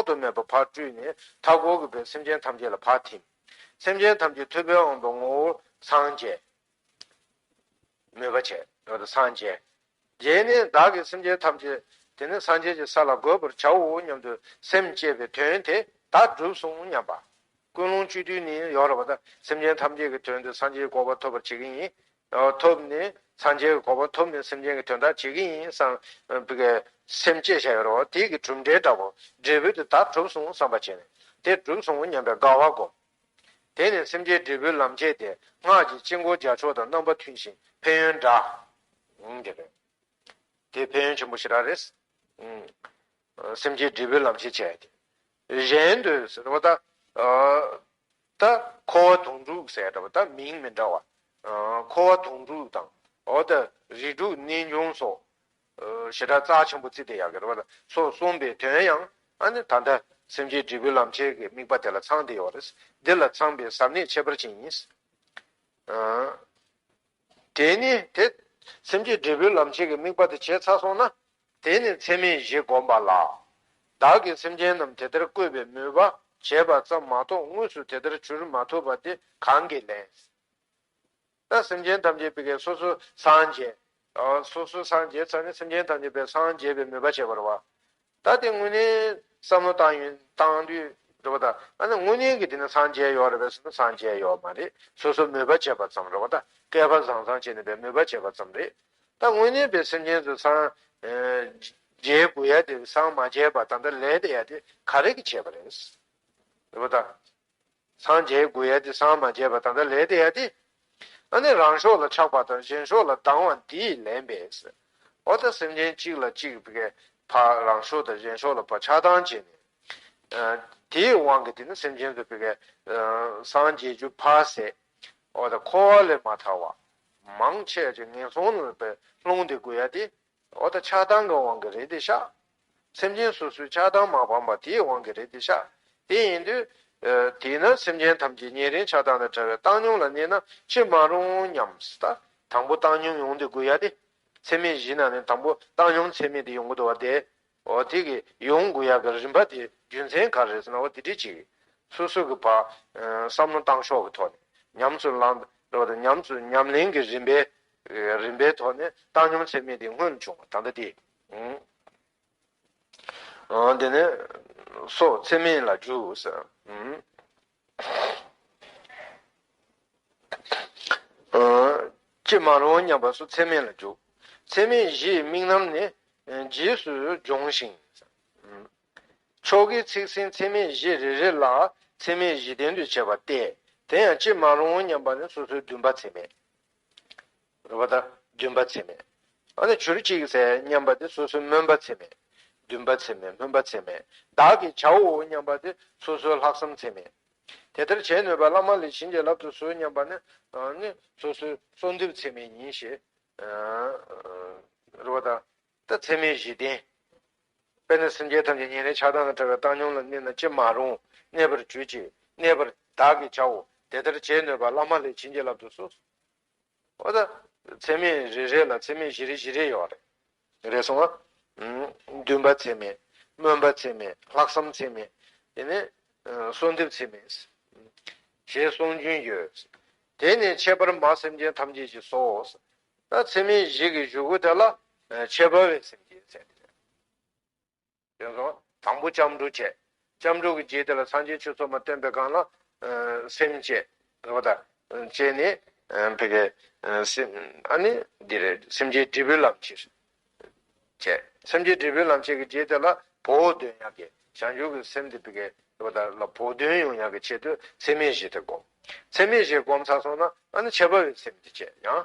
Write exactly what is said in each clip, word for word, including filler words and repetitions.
སུ་མེད་པ་ཕར་སྤྲུལ་ནས་མཐའ་འཁོར་གྱི་བའི་སེམས་ཅན་ཐམས་ཅད་ལ་ཕར་ཐིམ། སེམས་ཅན་ཐམས་ཅད་ཐུབ་པའི་དབང་དུ་ངོ་བོ་སངས་རྒྱས། མོས་པ་བྱས། འོ་ད་སངས་རྒྱས། རྗེས་ནས་བདག་གིས་སེམས་ཅན་ཐམས་ཅད་དེ་ནི་སངས་རྒྱས་ཀྱི་ས་ལ་འགོད་པར་བྱའོ་སྙམ་དུ་སེམས་བསྐྱེད་པའི་དོན་དེ་ད་གྲུབ་སོང་སྙམ་པ། ཀུན་སློང་བཅུད་བསྡུས་ནི་ཡོད་རེད་པ། ད་སེམས་ཅན་ཐམས་ཅད་ཀྱི་དོན་དུ་སངས་རྒྱས་ཀྱི་གོ་འཕང་ཐོབ་པར་བྱེད་ཀྱི་ཡིན། ཨ། ཐོབ་ནས་སངས་རྒྱས་ཀྱི་གོ་འཕང་ཐོབ་ནས་སེམས་ཅན་གྱི་དོན་དག་བྱེད་ཀྱི་ཡིན་བསམ་པའི་སེམས་བསྐྱེད་བྱ་ཡོད་རེད་པ། དེ་གི་གྲུབ་འབྲས་འདྲ་པོ། འབྲས་བུ་དེ་ད་གྲུབ་སོང་བསམ་པ་བྱས་ནས་དེ་གྲུབ་སོང་སྙམ་པའི་དགའ་བ་སྒོམ། དེ་ནས་སེམས་བསྐྱེད་འབྲས་བུའི་ལམ་ཁྱེར་ཏེ་སྔགས་ཀྱི་དཀྱིལ་འཁོར་རྒྱ་མཚོ་དང་རྣམ་པ་མཐུན་ཞིང་ཕན་ཡོན་འདྲ། འོང་གི་རེད། དེ་ཕན་ཡོན་ཆེན་པོ་ཞེ་དྲག་རེད། ཨང་། སེམས་བསྐྱེད་འབྲས་བུའི་ལམ་ཁྱེར་བྱས་ཏེ། གཞན་དུ་ཟེར་བ་ད། ཨ། ད་འཁོར་བ་དོང་སྤྲུགས་ཟེར་བ་ད་མིང་མི་འདྲ་བ། ཨ། འཁོར་བ་དོང་སྤྲུགས་དང་། འོ་ད་རིགས་དྲུག་གནས་འབྱུང་སོགས། ཨ། ཞེ་དྲག་རྩ་ཆེན་པོ་བརྩིས་ཏེ་ཡག་གི་རེད་པ། སོགས་གསུངས་པའི་དོན་ཡང་ཨ་ནི་ད་ལྟ་སེམས་བསྐྱེད་འབྲས་བུའི་ལམ་ཁྱེར་གྱི་དམིགས་པ་དེ་ལ་ཚང་བསྡད་ཡོད་རེད། འདི་ལ་ཚང་བའི་ཟབ་གནད་ཁྱད་པར་ཅན་ཡིན། ཨ། དེ་ནི་དེ་སེམས་བསྐྱེད་འབྲས་བུའི་ལམ་ཁྱེར་གྱི་དམིགས་པ་དེ་བྱས་ཚར་སོང་ན། དེ་ནི་ཚད་མེད་བཞི་བསྒོམ་པ་ལ། བདག་གིས་སེམས་ཅན་རྣམས་དེ་ལྟར་བཀོད་པའི་མོས་པ་བྱས་པ་ཙམ་མ་གཏོགས་དངོས་སུ་དེ་ལྟར་གྱུར་མ་ཐུབ་པ་དེ་གང་གིས་ལན། ད་སེམས་ཅན་ཐམས་ཅད་པའི་གི་སོ་སོ་སངས་རྒྱས། ཨ། སོ་སོ་སངས་རྒྱས་ཚར་ནས་སེམས་ཅན་ཐམས་ཅད་པའི་སངས་རྒྱས་པའི་མོས་པ་བྱས་པ་རེད་པ། ད་དེ་དངོས་གནས་བསམ་བློ་བཏང་ཡོང་བཏང་དུས་རེད་པ། ད་ཨ་ནི་དངོས་གནས་ཀྱི་དེ་ནི་སངས་རྒྱས་ཡོད་རེད་པས་ཟེར་ན་སངས་རྒྱས་ཡོད་མ་རེད། སོ་སོ་མོས་པ་བྱས་པ་ཙམ་རེད་པ། ད་སྐལ་པ་བཟང་བཟང་བྱས་ནས་པའི་མོས་པ་བྱས་པ་ཙམ་རེད། ད་དངོས་གནས་པའི་སེམས་ཅན་ཚོ་སངས་རྒྱས་དགོས་ཡ་དེ་སངས་མ་རྒྱས་པ་ད་ལྟ་ལས་དེ་ཡ་དེ་ག་རེ་གིས་བྱས་པ་རེད། རེད་པ། ད། སངས་རྒྱས་དགོས་ཡ་དེ་སངས་མ་རྒྱས་པ་ད་ལྟ་ལས་དེ་ཡ་དེ། ཨ་ནི་རང་ཕྱོགས་ལ་ཆགས་པ་དང་གཞན་ཕྱོགས་ལ་སྡང་བ་འདིས་ལན་པས། འོ་ད་སེམས་ཅན་གཅིག་ལ་གཅིག་གི་ཕར་རང་ཕྱོགས་དང་གཞན་ཕྱོགས་ལ་ཕར་ཆགས་སྡང་བྱས་ནས། ཨ། དེའི་དབང་གིས་དེ་ནི་སེམས་ཅན་དུ་བི་གའི་སངས་རྒྱས་རྒྱུ་ཕར་ཟད། འོ་ད་འཁོར་བ་ལས་མ་ཐར་བ། མང་ཆེ་ཅིག་ངན་སོང་ལ་ལྷུང་བསྡད་དགོས་ཡ་དེ། འོ་ད་ཆགས་སྡང་གི་དབང་གིས་རེད་དེ་ཤག་སེམས་ཅན་སོ་སོའི་ཆགས་སྡང་མ་སྤངས་པ་དེའི་དབང་གིས་རེད་དེ་ཤག་དེ་ཡིན་དུས། ཨ། དེས་ན་སེམས་ཅན་ཐམས་ཅད་ཉེ་རིང་ཆགས་སྡང་དང་བྲལ་བའི་བཏང་སྙོམས་ལ་གནས་ན་ཅི་མ་རུང་སྙམ་ཟེར། ད་དང་པོ་བཏང་སྙོམས་ཡོང་དེ་དགོས་ཡ་དེ། ཚད་མེད་བཞི་ནང་ནས་དང་པོ་བཏང་སྙོམས་ཚད་མེད་དེ་ཡོང་གི་འདུག་པ་དེ། འོ་དེ་གི་ཡོང་དགོས་ཡ་གི་རིམ་པ་དེ་རྒྱུ་མཚན་ག་རེ་རེད་ཟེར་ན། འོ་དེ་འདྲ་ཅིག་སོ་སོ་གི་བ། ཨ། བསམ་བློ་བཏང་ཕྱོགས་ཀྱི་ཐོག་ནས་ཉམས་སུ་བླང་རེད་པ། ད་ཉམས་སུ་ཉམས་ལེན་གྱི་རིམ་པའི་རིམ་པའི་ཐོག་ནས་བཏང་སྙོམས་ཚད་མེད་དེ་སྔོན་བྱུང་བ་ད་ལྟ་དེ། ཨང་། ཨ། དེ་ནས་སོགས་ཚད་མེད་ལ་འཇུག་ཟེར། ཨང་། ཨ། ཅི་མ་རུང་སྙམ་པ་སོགས་ཚད་མེད་ལ་འཇུག་ཚད་མེད་བཞིའི་དམིགས་རྣམ་ནི་རྗེས་སུ་སྦྱོང་ཞིང་། ཨང་། མཆོག་གི་ཚིག་ཟིན་ཚད་མེད་བཞི་རེ་རེ་ལ་ཚད་མེད་བཞི་ལྡན་དུ་བྱས་པ་སྟེ། དེ་ཡང་ཅི་མ་རུང་སྙམ་པ་ནི་སོ་སོའི་འདུན་པ་ཚད་མེད། རེད་པ། ད་འདུན་པ་ཚད་མེད། ཨ་ནི་གྱུར་ཅིག་ཟེར་སྙམ་པ་དེ་སོ་སོའི་སྨོན་པ་ཚད་མེད། འདུན་པ་ཚད་མེད། སྨོན་པ་ཚད་མེད། བདག་གིས་བྱའོ་སྙམ་པ་དེ་སོ་སོའི་ལྷག་བསམ་ཚད་མེད། དེ་ལྟར་བྱེད་ནུས་པ་བླ་མ་ལས་བྱིན་གྱིས་བརླབ་ཏུ་གསོལ་སྙམ་པ་ནི། ཨ་ནི་སོ་སོའི་གསོལ་འདེབས་ཚད་མེད་ཡིན་ཞེས། ཨ། རེད་པ། ད། ད་ཚད་མེད་བཞི་ལྡན། དཔེར་ན་སེམས་ཅན་ཐམས་ཅད་ཉེ་རིང་ཆགས་སྡང་དང་བྲལ་བའི་བཏང་སྙོམས་ལ་གནས་ན་ཅི་མ་རུང་། གནས་པར་གྱུར་ཅིག་གནས་པར་བདག་གིས་བྱའོ། དེ་ལྟར་བྱེད་ནུས་པ་བླ་མ་ལས་བྱིན་གྱིས་བརླབ་ཏུ་གསོལ། འོ་ད། ཚད་མེད་རེ་རེ་ལ་ཚད་མེད་བཞི་རེ་བཞི་རེ་ཡོད་རེད། རེད་སོང་ང་། འདུན་པ་ཚད་མེད། སྨོན་པ་ཚད་མེད། ལྷག་བསམ་ཚད་མེད། དེ་ནས་གསོལ་འདེབས་ཚད་མེད། ཞེས་གསུང་རྒྱུན་ཡོད། དེ་ནི་ཁྱད་པར་མ་སེམས་ཅན་ཐམས་ཅད་ཀྱི་སོ། ད་ཚད་མེད་བཞི་གི་གཞུག་གུ་དེ་ལ་ཁྱད་པར་བའི་སེམས་ཅན་ཟེར་ཏེ། དེ་ཚོ་དང་པོ་སྐྱབས་འགྲོ་བྱས། སྐྱབས་འགྲོ་གི་རྗེས་དེ་ལ་སངས་རྒྱས་ཆོས་ཚོགས་མ་བསྟན་པའི་སྒང་ལ་སེམས་བསྐྱེད་རེད་པ། ད་བསྐྱེད་ནས་ཕ་གི་སེམས་ཨ་ནི་འདི་རེད། སེམས་བསྐྱེད་འབྲས་བུའི་ལམ་ཁྱེར་བྱས། སེམས་བསྐྱེད་འབྲས་བུའི་ལམ་ཁྱེར་གྱི་རྗེས་དེ་ལ་བོགས་འདོན་ཡག་གི་བྱང་ཆུབ་ཀྱི་སེམས་དེ་ཕ་གི་རེད་པ། ད་ལ་བོགས་འདོན་ཡོང་ཡག་གི་ཆེད་དུ་ཚད་མེད་བཞི་དེ་བསྒོམ། ཚད་མེད་བཞི་བསྒོམ་ཚར་སོང་ན་ཨ་ནི་ཁྱད་པར་བའི་སེམས་དེ་བྱས། ཡང་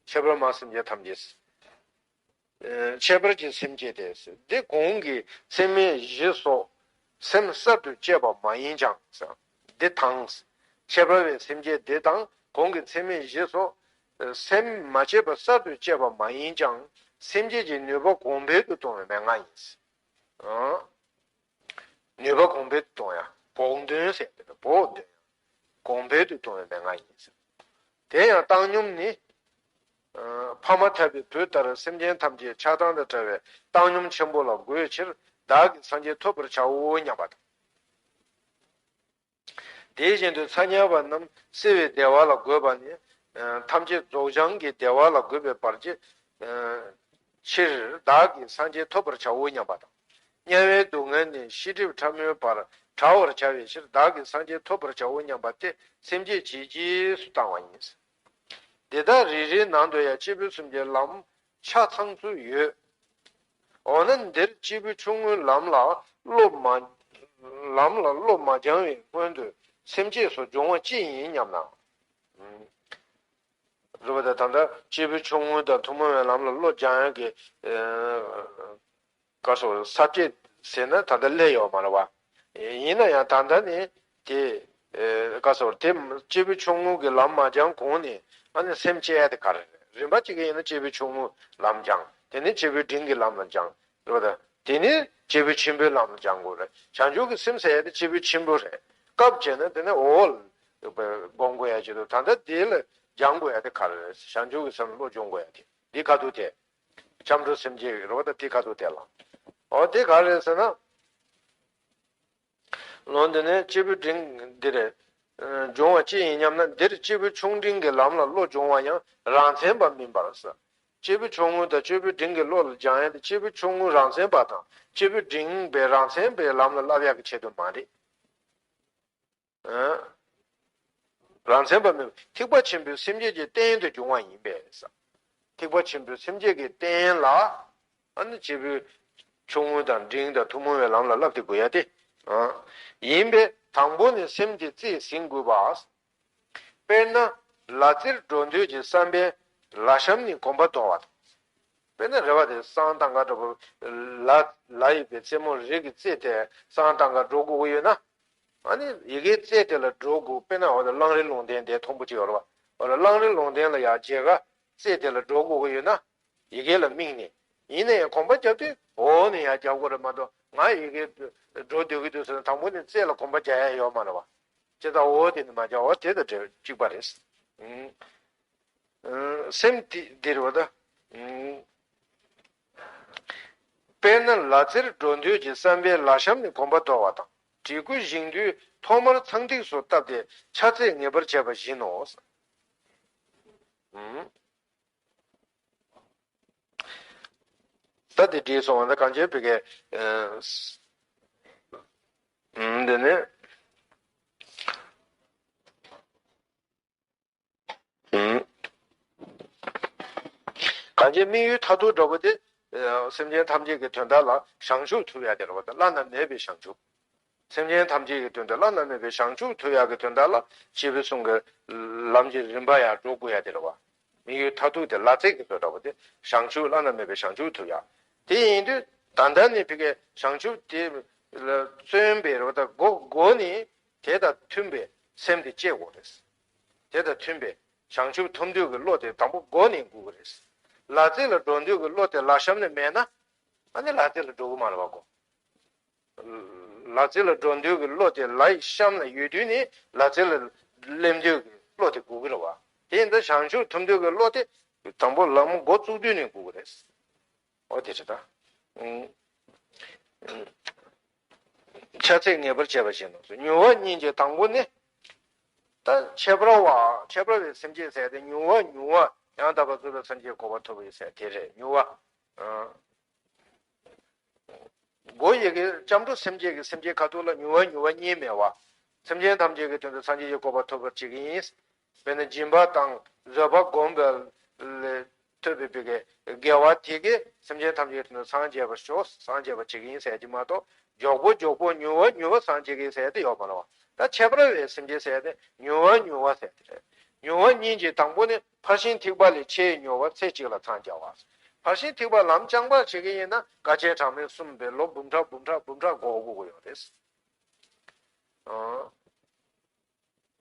ཁྱད་པར་མ་སེམས་ཅན་ཐམས་ཅད། ཨ། ཁྱད་པར་གྱི་སེམས་བསྐྱེད་དེ། འདི་གོང་གི་ཚད་མེད་བཞི་སོགས་སེམས་གསར་དུ་བསྐྱེད་པ་མ་ཡིན་ཀྱང་། འདི་དང་། ཁྱད་པར་བའི་སེམས་བསྐྱེད་འདི་དང་གོང་གི་ཚད་མེད་བཞི་སོགས་སེམས་མ་བསྐྱེད་པ་གསར་དུ་བསྐྱེད་པ་མ་ཡིན་ཀྱང་སེམས་བསྐྱེད་ཀྱི་ནུས་པ་གོང་འཕེལ་དུ་གཏོང་བའི་མན་ངག་ཡིན། ཨང་། ནུས་པ་གོང་འཕེལ་དུ་གཏོང་ཡ། བོགས་འདོན་ཟེར་དེ་ལ་བོགས་འདོན་ཡ། གོང་འཕེལ་དུ་གཏོང་བའི་མན་ངག་ཡིན། དེ་ཡང་བཏང་སྙོམས་ནི། ཨ། ཕ་མ་ཐར་པའི་བུ་ལྟར་སེམས་ཅན་ཐམས་ཅད་ཆགས་སྡང་དང་བྲལ་བའི་བཏང་སྙོམས་ཆེན་པོ་ལ་འགོད་ཕྱིར་ བདག་གིས་སངས་རྒྱས་ཐོབ་པར་བྱའོ་སྙམ་པ་དང་། དེ་བཞིན་དུ་ཚ་དམྱལ་བ་རྣམས་བསིལ་བའི་བདེ་བ་ལ་འགོད་པ་ནི། ཐམས་ཅད་རྫོགས་བྱང་གི་བདེ་བ་ལ་འགོད་པའི་བར་གྱི་ཕྱིར་བདག་གིས་སངས་རྒྱས་ཐོབ་པར་བྱའོ་སྙམ་པ་དང་། དམྱལ་བའི་སྡུག་བསྔལ་ནི་ཤེས་སྒྲིབ་ཕྲ་མོའི་བར་བྲལ་བར་བྱ་བའི་ཕྱིར་བདག་གིས་སངས་རྒྱས་ཐོབ་པར་བྱའོ་སྙམ་པ་སྟེ་སེམས་བསྐྱེད་ཇི་ལྕི་སུ་བཏང་བ་ཡིན། དེ་དག་རེ་རེའི་ནང་དུ་ཡང་སྐྱེས་བུ་གསུམ་གྱི་ལམ་ཆ་ཚང་ཚུལ་ཡོད། འོ་ན་འདིར་སྐྱེས་བུ་ཆུང་ངུའི་ལམ་ལ་བློ་མ་ལམ་ལ་བློ་མ་སྦྱང་བའི་སྔོན་དུ་སེམས་བསྐྱེད་སོགས་སྦྱོང་བ་ཅི་ཡིན་སྙམ་ན། རེད་པ། ད་ད་ལྟ་སྐྱེས་བུ་ཆུང་ངུ་དང་ཐུན་མོང་བའི་ལམ་ལ་བློ་སྦྱང་ཡག་གི་ཨ་ག་སོགས་ས་བཅད་ཟེར་ན་ད་ལྟ་སླེབས་ཡོད་མ་རེད་པ། ཡིན་ན་ཡང་ད་ལྟ་ནི་དེ་ཨ་ག་སོགས་དེ་སྐྱེས་བུ་ཆུང་ངུ་གི་ལམ་མ་སྦྱང་གོང་ནས་ཨ་ནི་སེམས་བསྐྱེད་ཡག་དེ་ག་རེ་རེད། རིམ་པ་གཅིག་གི་ཡིན་ན་སྐྱེས་བུ་ཆུང་ངུ་ལམ་སྦྱང་། དེ་ནས་སྐྱེས་བུ་འབྲིང་གི་ལམ་ལ་སྦྱང་། རེད་པ། ད་དེ་ནས་སྐྱེས་བུ་ཆེན་པོའི་ལམ་ལ་སྦྱང་དགོས་རེད། བྱང་ཆུབ་ཀྱི་སེམས་ཟེར་ཡག་དེ་སྐྱེས་བུ་ཆེན་པོ་རེད། སྐབས་བྱས་ན་དེ་ནས་འོག་ལ་སྒོམ་དགོས་ཡག་ཅིག་འདུག་ད་ལྟ་དེ་ལ་སྦྱང་དགོས་ཡག་དེ་ག་རེ་རེད། བྱང་ཆུབ་ཀྱི་སེམས་བློ་སྦྱོང་དགོས་ཡག་དེ་འདི་ཁ་ཐུག་དེ། སྐྱབས་འགྲོ་སེམས་བསྐྱེད་རེད་པ། ད་དེ་ཁ་ཐུག་དེ་ལ། འོ་དེ་ག་རེ་རེད་ཟེར་ན། ལོ་འདི་ནས་སྐྱེས་བུ་འབྲིང་འདི་རེད། སྦྱོང་བ་ཅི་ཡིན་སྙམ་ན། འདིར་སྐྱེས་བུ་ཆུང་འབྲིང་གི་ལམ་ལ་བློ་སྦྱོང་བ་ཡང་རང་མཚན་པ་མིན་པར་ཟེར། སྐྱེས་བུ་ཆུང་ངུ་དང་སྐྱེས་བུ་འབྲིང་གི་བློ་ལ་སྦྱང་ཡག་དེ་སྐྱེས་བུ་ཆུང་ངུ་རང་མཚན་པ་དང་སྐྱེས་བུ་འབྲིང་པའི་རང་མཚན་པའི་ལམ་ལ་བསླབ་ཡག་གི་ཆེད་དུ་མ་རེད། ཨ། རང་མཚན་པ་མིན་པར་ཐེག་པ་ཆེན་པོའི་སེམས་བསྐྱེད་ཀྱི་རྟེན་དུ་འབྱུང་བ་ཡིན་པས་ཟེར། ཐེག་པ་ཆེན་པོའི་སེམས་བསྐྱེད་ཀྱི་རྟེན་ལ་ཨ་ནི་སྐྱེས་བུ་ཆུང་ངུ་དང་འབྲིང་དང་ཐུན་མོང་བའི་ལམ་ལ་བསླབ་སྟེ་དགོས་ཡག་དེ། ཨ། ཡིན་པས་དང་པོ་ནི་སེམས་དེ་རྩེས་ཟིན་དགོས་པ། དཔེར་ན་ལ་རྩེར་འགྲོ་འདོད་ཀྱི་བསམ་པས་ལ་གཤམ་ནས་གོམ་པ་དོར་བ་དང་། དཔེར་ན་རེད་པ། དེ་བསང་བཏང་ག་འགྲོ་བ་ལ་ལ་ཡོད་པའི་རྩེ་མོ་རི་གི་རྩེ་དེ་བསང་བཏང་ག་འགྲོ་དགོས་ཀྱི་ཡོད་ན། ཨ་ནི་ཡ་གིའི་རྩེ་དེ་ལ་འགྲོ་དགོས། དཔེར་ན་འོ་ད་གླང་རི་ལུང་བསྟན་དེ་མཐོན་པོ་ཅིག་ཡོད་རེད་པ། འོ་ད་གླང་རི་ལུང་བསྟན་ལ་ཡ་མཇལ་ག་རྩེ་དེ་ལ་འགྲོ་དགོས་ཀྱི་ཡོད་ན། ཡ་གི་ལ་དམིགས་ནས། ཡིན་ན་ཡང་གོམ་པ་རྒྱབ་དུས་འོག་ནས་ཡར་རྒྱབ་དགོས་རེད་མ་གཏོགས། ང་ཡ་གི་འགྲོ་སྡོད་ཀྱི་འདུག་ཟེར་ན་དང་པོ་ནས་རྩེ་ལ་གོམ་པ་རྒྱག་ཡག་ཡོད་མ་རེད་པ། ཇི་ལྟར་འོག་དེ་ནས་མ་རྒྱག་པ་དེ་དང་འདྲ་གཅིག་པ་རེད། ཨུམ། ཨུམ། སེམས་དེ་འདིར་བ་ད། ཨུམ། དཔེར་ན་ལ་རྩེར་འགྲོ་འདོད་ཀྱི་བསམ་པས་ལ་གཤམ་ནས་གོམ་པ་དོར་བ་དང་བྲིས་སྐུ་བཞེངས་དུས་ཐོག་མར་ཚངས་ཐིགས་སུ་བཏབ་སྟེ་ཕྱག་རྩེས་ངེས་པར་བྱས་པ་བཞིན་ནོ། ཨུམ། ད་དེ་བྲིས་སོང་བ་ད་གང་བྱས་བི་ཀའི། ཨ། ཨུམ། འདི་ནི། ཨུམ། གང་བྱས་དམིགས་ཡུལ་མཐར་ཐུག་འདྲ་པོ་དེ། ཨ། སེམས་ཅན་ཐམས་ཅད་ཀྱི་དོན་དག་ལ་བྱང་ཆུབ་ཐོབ་ཡག་དེ་རེད་པ། ད་བླ་ན་མེད་པའི་བྱང་ཆུབ། སེམས་ཅན་ཐམས་ཅད་ཀྱི་དོན་དུ་བླ་ན་མེད་པའི་བྱང་ཆུབ་ཐོབ་ཡག་གི་དོན་དག་ལ་སྐྱེས་བུ་གསུམ་གྱི་ལམ་གྱི་རིམ་པ་ཡང་འགྲོ་དགོས་ཡག་དེ་རེད་པ། དམིགས་ཡུལ་མཐར་ཐུག་དེ་ལ་རྩེ་གི་བཟོ་འདྲ་པོ་དེ་བྱང་ཆུབ། བླ་ན་མེད་པའི་བྱང་ཆུབ་ཐོབ་ཡག་དེ་ཡིན་དུས་ད་ལྟ་ནས་བི་ཀའི་བྱང་ཆུབ་དེ་ལ་བརྩོན་པའི་རེད་པ། ད་སྒོ་སྒོ་ནས་དེ་དང་མཐུན་པའི་སེམས་དེ་སྐྱེ་དགོས་རེད། དེ་དང་མཐུན་པའི་བྱང་ཆུབ་ཐོབ་འདོད་ཀྱི་བློ་དེ་དང་པོ་སྒོ་ནས་འགོ་གི་རེད། ལ་རྩེ་ལ་འགྲོ་འདོད་ཀྱི་བློ་དེ་ལ་གཤམ་ནས་མེད་ན་ཨ་ནི་ལ་རྩེ་ལ་འགྲོ་གི་མ་རེད་པ་གོ། ལ་རྩེ་ལ་འགྲོ་འདོད་ཀྱི་བློ་དེ་ལ་ཡི་གཤམ་ལ་ཡོད་དུས་ནི་ལ་རྩེ་ལ་སླེབས་འདོད་ཀྱི་བློ་དེ་དགོས་ཀྱི་རེད་པ། དེ་ཡིན་ཙང་བྱང་ཆུབ་ཐོབ་འདོད་ཀྱི་བློ་དེ་དང་པོ་ལམ་འགོ་བཙུགས་དུས་ནས་དགོས་ཀྱི་རེད། འོ་དེ་རེད་ད། ཨུམ། ཕྱག་རྩེས་ངེས་པར་བྱས་པ་བཞིན་ནོ། མྱུར་བ་གཉིས་ཀྱི་དང་པོ་ནི། ད་ཁྱད་པར་བ། ཁྱད་པར་བའི་སེམས་བསྐྱེད་ཟེར་ཏེ་མྱུར་བ་མྱུར་བ་ཡང་དག་པར་རྫོགས་པའི་སངས་རྒྱས་གོ་འཕང་ཐོབ་པའི་ཟེར་དེ་རེད། མྱུར་བ། ཨ། སྒོ་ཡི་གེ་སྐྱབས་འགྲོ་སེམས་བསྐྱེད་ཀྱི་སེམས་བསྐྱེད་ཁ་ཐུག་ལ་མྱུར་བ་མྱུར་བ་གཉིས་སྨྲས་པ། སེམས་ཅན་ཐམས་ཅད་ཀྱི་དོན་དུ་སངས་རྒྱས་ཀྱི་གོ་འཕང་ཐོབ་པར་བྱེད་ཀྱི་ཡིན། དཔེར་ན་སྦྱིན་པ་དང་བཟོད་པ་བསྒོམས་པ་ལས་ཐོབ་པའི་བི་ཀའི་དགེ་བ་དེ་གིས་སེམས་ཅན་ཐམས་ཅད་ཀྱི་དོན་དུ་སངས་རྒྱས་པར་ཤོག་སངས་རྒྱས་པར་བྱེད་ཀྱི་ཡིན་ཟེར་གྱི་མ་གཏོགས། མགྱོགས་པོ་མགྱོགས་པོ་མྱུར་བ་མྱུར་བ་སངས་རྒྱས་ཀྱི་ཟེར་དེ་ཡོད་མ་རེད་པ། ད་ཁྱད་པར་བའི་སེམས་བསྐྱེད་ཟེར་དེ་མྱུར་བ་མྱུར་བ་ཟེར་དེ་རེད། མྱུར་བ་གཉིས་ཀྱི་དང་པོ་ནི་ཕར་ཕྱིན་ཐེག་པ་ལས་ཆེས་མྱུར་བ་ཚེ་གཅིག་ལ་འཚང་རྒྱ་བ། ཕར་ཕྱིན་ཐེག་པ་ལམ་རྐྱང་པ་བྱེད་ཀྱི་ཡིན་ན་དཀའ་སྤྱད་གྲངས་མེད་གསུམ་པའི་ལོ་འབུམ་ཕྲག་འབུམ་ཕྲག་འབུམ་ཕྲག་འགོར་དགོས་ཀྱི་ཡོད་རེད། ཨང་།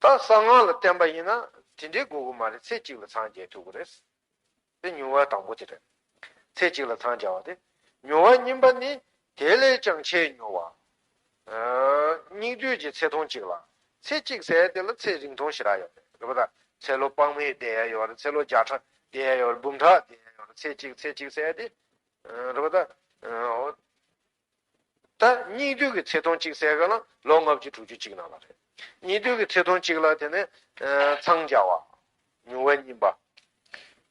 ད་གསང་སྔགས་ལ་བརྟེན་པ་ཡིན་ན་དེ་འདྲའི་དགོས་ཀྱི་མ་རེད། ཚེ་གཅིག་ལ་སངས་རྒྱས་ཐུབ་ཀྱི་རེད། དེ་མྱུར་བ་དང་པོ་དེ་རེད། ཚེ་གཅིག་ལ་འཚང་རྒྱ་བ་དེ། མྱུར་བ་གཉིས་པ་ནི་དེ་ལས་ཀྱང་ཆེས་མྱུར་བ། ཨ། སྙིགས་དུས་ཀྱི་ཚེ་ཐུང་གཅིག་ལ། ཚེ་གཅིག་ཟེར་དེ་ལ་ཚེ་རིང་ཐུང་ཞེ་དྲག་ཡོད་རེད། རེད་པ། ད་ཚེ་ལོ་དཔག་མེད་བསྡད་ཡ་ཡོད་རེད། ཚེ་ལོ་བརྒྱ་ཕྲག་བསྡད་ཡ་ཡོད་རེད། འབུམ་ཕྲག་བསྡད་ཡ་ཡོད་རེད། ཚེ་གཅིག་ཚེ་གཅིག་ཟེར་དེ། ཨ། རེད་པ། ད། ཨ། འོ། ད་སྙིགས་དུས་ཀྱི་ཚེ་ཐུང་གཅིག་ཟེར་ག་ལ་ལོ་ལྔ་བཅུ་དྲུག་ཅུ་གཅིག་ནང་ལ་རེད། སྙིགས་དུས་ཀྱི་ཚེ་ཐུང་གཅིག་ལ་དེ་ནས་འཚང་རྒྱ་བ། མྱུར་བ་གཉིས་པ།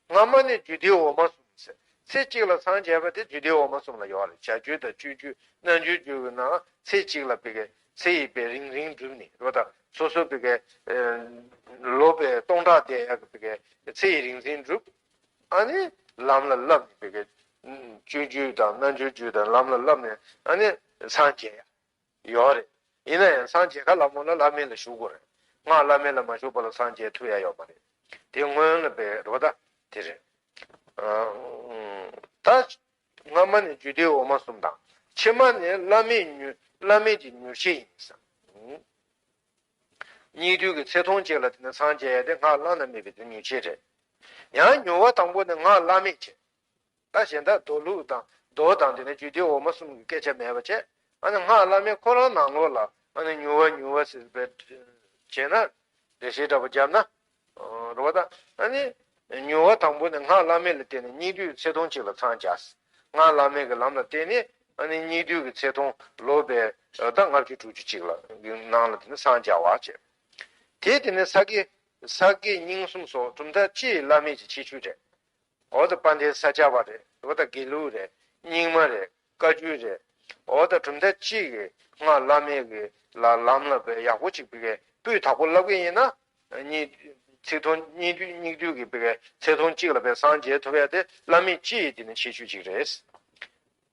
སྔ་མ་ནི་རྒྱུད་སྡེ་འོག་མ་གསུམ་ཟེར། ཚེ་གཅིག་ལ་འཚང་རྒྱ་བ་དེ་རྒྱུད་སྡེ་འོག་མ་གསུམ་ལ་ཡོད་རེད། བྱ་རྒྱུད་དང་སྤྱོད་རྒྱུད་རྣལ་འབྱོར་རྒྱུད་ཀྱི་ནང་ཚེ་གཅིག་ལ་བི་གའི་ཚེ་ཡི་བི་རིང་རིང་བསྒྲུབས་ནས་རོ། ད་སོ་སོ་བི་གའི་ལོ་བི་སྟོང་ཕྲག་བསྡད་ཡག་གི་བི་གའི་ཚེ་ཡི་རིང་འཛིན་བསྒྲུབས། ཨ་ནི་ལམ་ལ་བསླབས་ནས་བི་གའི་སྤྱོད་རྒྱུད་དང་རྣལ་འབྱོར་རྒྱུད་དང་ལམ་ལ་བསླབས་ནས་ཨ་ནི་འཚང་རྒྱ་ཡ། ཡོད་རེད། ཡིན་ན་ཡང་སངས་རྒྱས་ཁ་ལ་མོ་ལ་བླ་མེད་ལ་ཞུགས་དགོས་རེད། སྔགས་བླ་མེད་ལ་མ་ཞུགས་པ་ལ་སངས་རྒྱས་ཐུབ་ཡ་ཡོད་མ་རེད། དེ་སྔོན་ལ་བས་རོ་ད་དེ་རེད། ཨ་ད་སྔ་མ་ནི་རྒྱུད་སྡེ་འོག་མ་གསུམ་དང་། ཕྱི་མ་ནི་བླ་མེད་མྱུར་བླ་མེད་ཀྱི་མྱུར་ཤེས་ཡིན་ས། སྙིགས་དུས་ཀྱི་ཚེ་ཐུང་གཅིག་ལ་དེ་ནི་སངས་རྒྱས་ཡ་དེ་སྔགས་བླ་ན་མེད་པའི་དེ་མྱུར་ཤེས་རེད། ཡང་མྱུར་བ་དང་པོ་ནི་སྔགས་བླ་མེད་བྱེད། ད་གཞན་དག་མདོ་ལུགས་དང་མདོ་དང་དེ་ནས་རྒྱུད་སྡེ་འོག་མ་གསུམ་གྱི་སྐད་ཆ་མེད་པ་བྱས། ཨ་ནི་སྔགས་བླ་མེད་ཁོ་རང་ནང་ལོགས་ལ་ཨ་ནི་མྱུར་བ་མྱུར་བ་ཟེར་བའི་བྱས་ན་འགྲེལ་བཤད་འདྲ་པོ་བརྒྱབ་ན། རེད་བ་ད། ཨ་ནི་མྱུར་བ་དང་པོ་ནི་སྔགས་བླ་མེད་ལ་བརྟེན་ནས་སྙིགས་དུས་ཚེ་ཐུང་གཅིག་ལ་འཚང་རྒྱ། སྔགས་བླ་མེད་ཀྱི་ལམ་ལ་བརྟེན་ནས་ཨ་ནི་སྙིགས་དུས་ཀྱི་ཚེ་ཐུང་ལོ་བས་ད་ལྔ་བཅུ་དྲུག་ཅུ་གཅིག་ལ་ནང་ལ་དེ་ནི་སངས་རྒྱ་བ་བྱས། དེ་དེ་ནི་ས་དགེ་ས་དགེ་རྙིང་གསུམ་སོགས་གྲུབ་མཐའ་སྤྱི་ཡི་བླ་མེད་ཀྱི་ཁྱད་ཆོས་རེད། འོ་ད་དཔལ་ལྡན་ས་སྐྱ་པ་རེད། འོ་ད་དགེ་ལུགས་རེད། རྙིང་མ་རེད། བཀའ་བརྒྱུད་རེད། འོ་ད་གྲུབ་མཐའ་གཅིག་གི་སྔགས་བླ་མེད་ཀྱི་ལ་ལམ་ལ་བས་ཡག་པོ་གཅིག་བི་གའི་སྤུས་དག་པོ་བསླབ་ཀྱི་ཡིན་ན། གཉིས་ཚིག་ཐུང་གཉིས་དུས་སྙིགས་དུས་ཀྱི་བི་གའི་ཚེ་ཐུང་གཅིག་ལ་བས་སངས་རྒྱས་ཐུབ་ཡ་དེ་བླ་མེད་སྤྱི་ཡི་དེ་ནི་ཁྱད་ཆོས་གཅིག་རེད།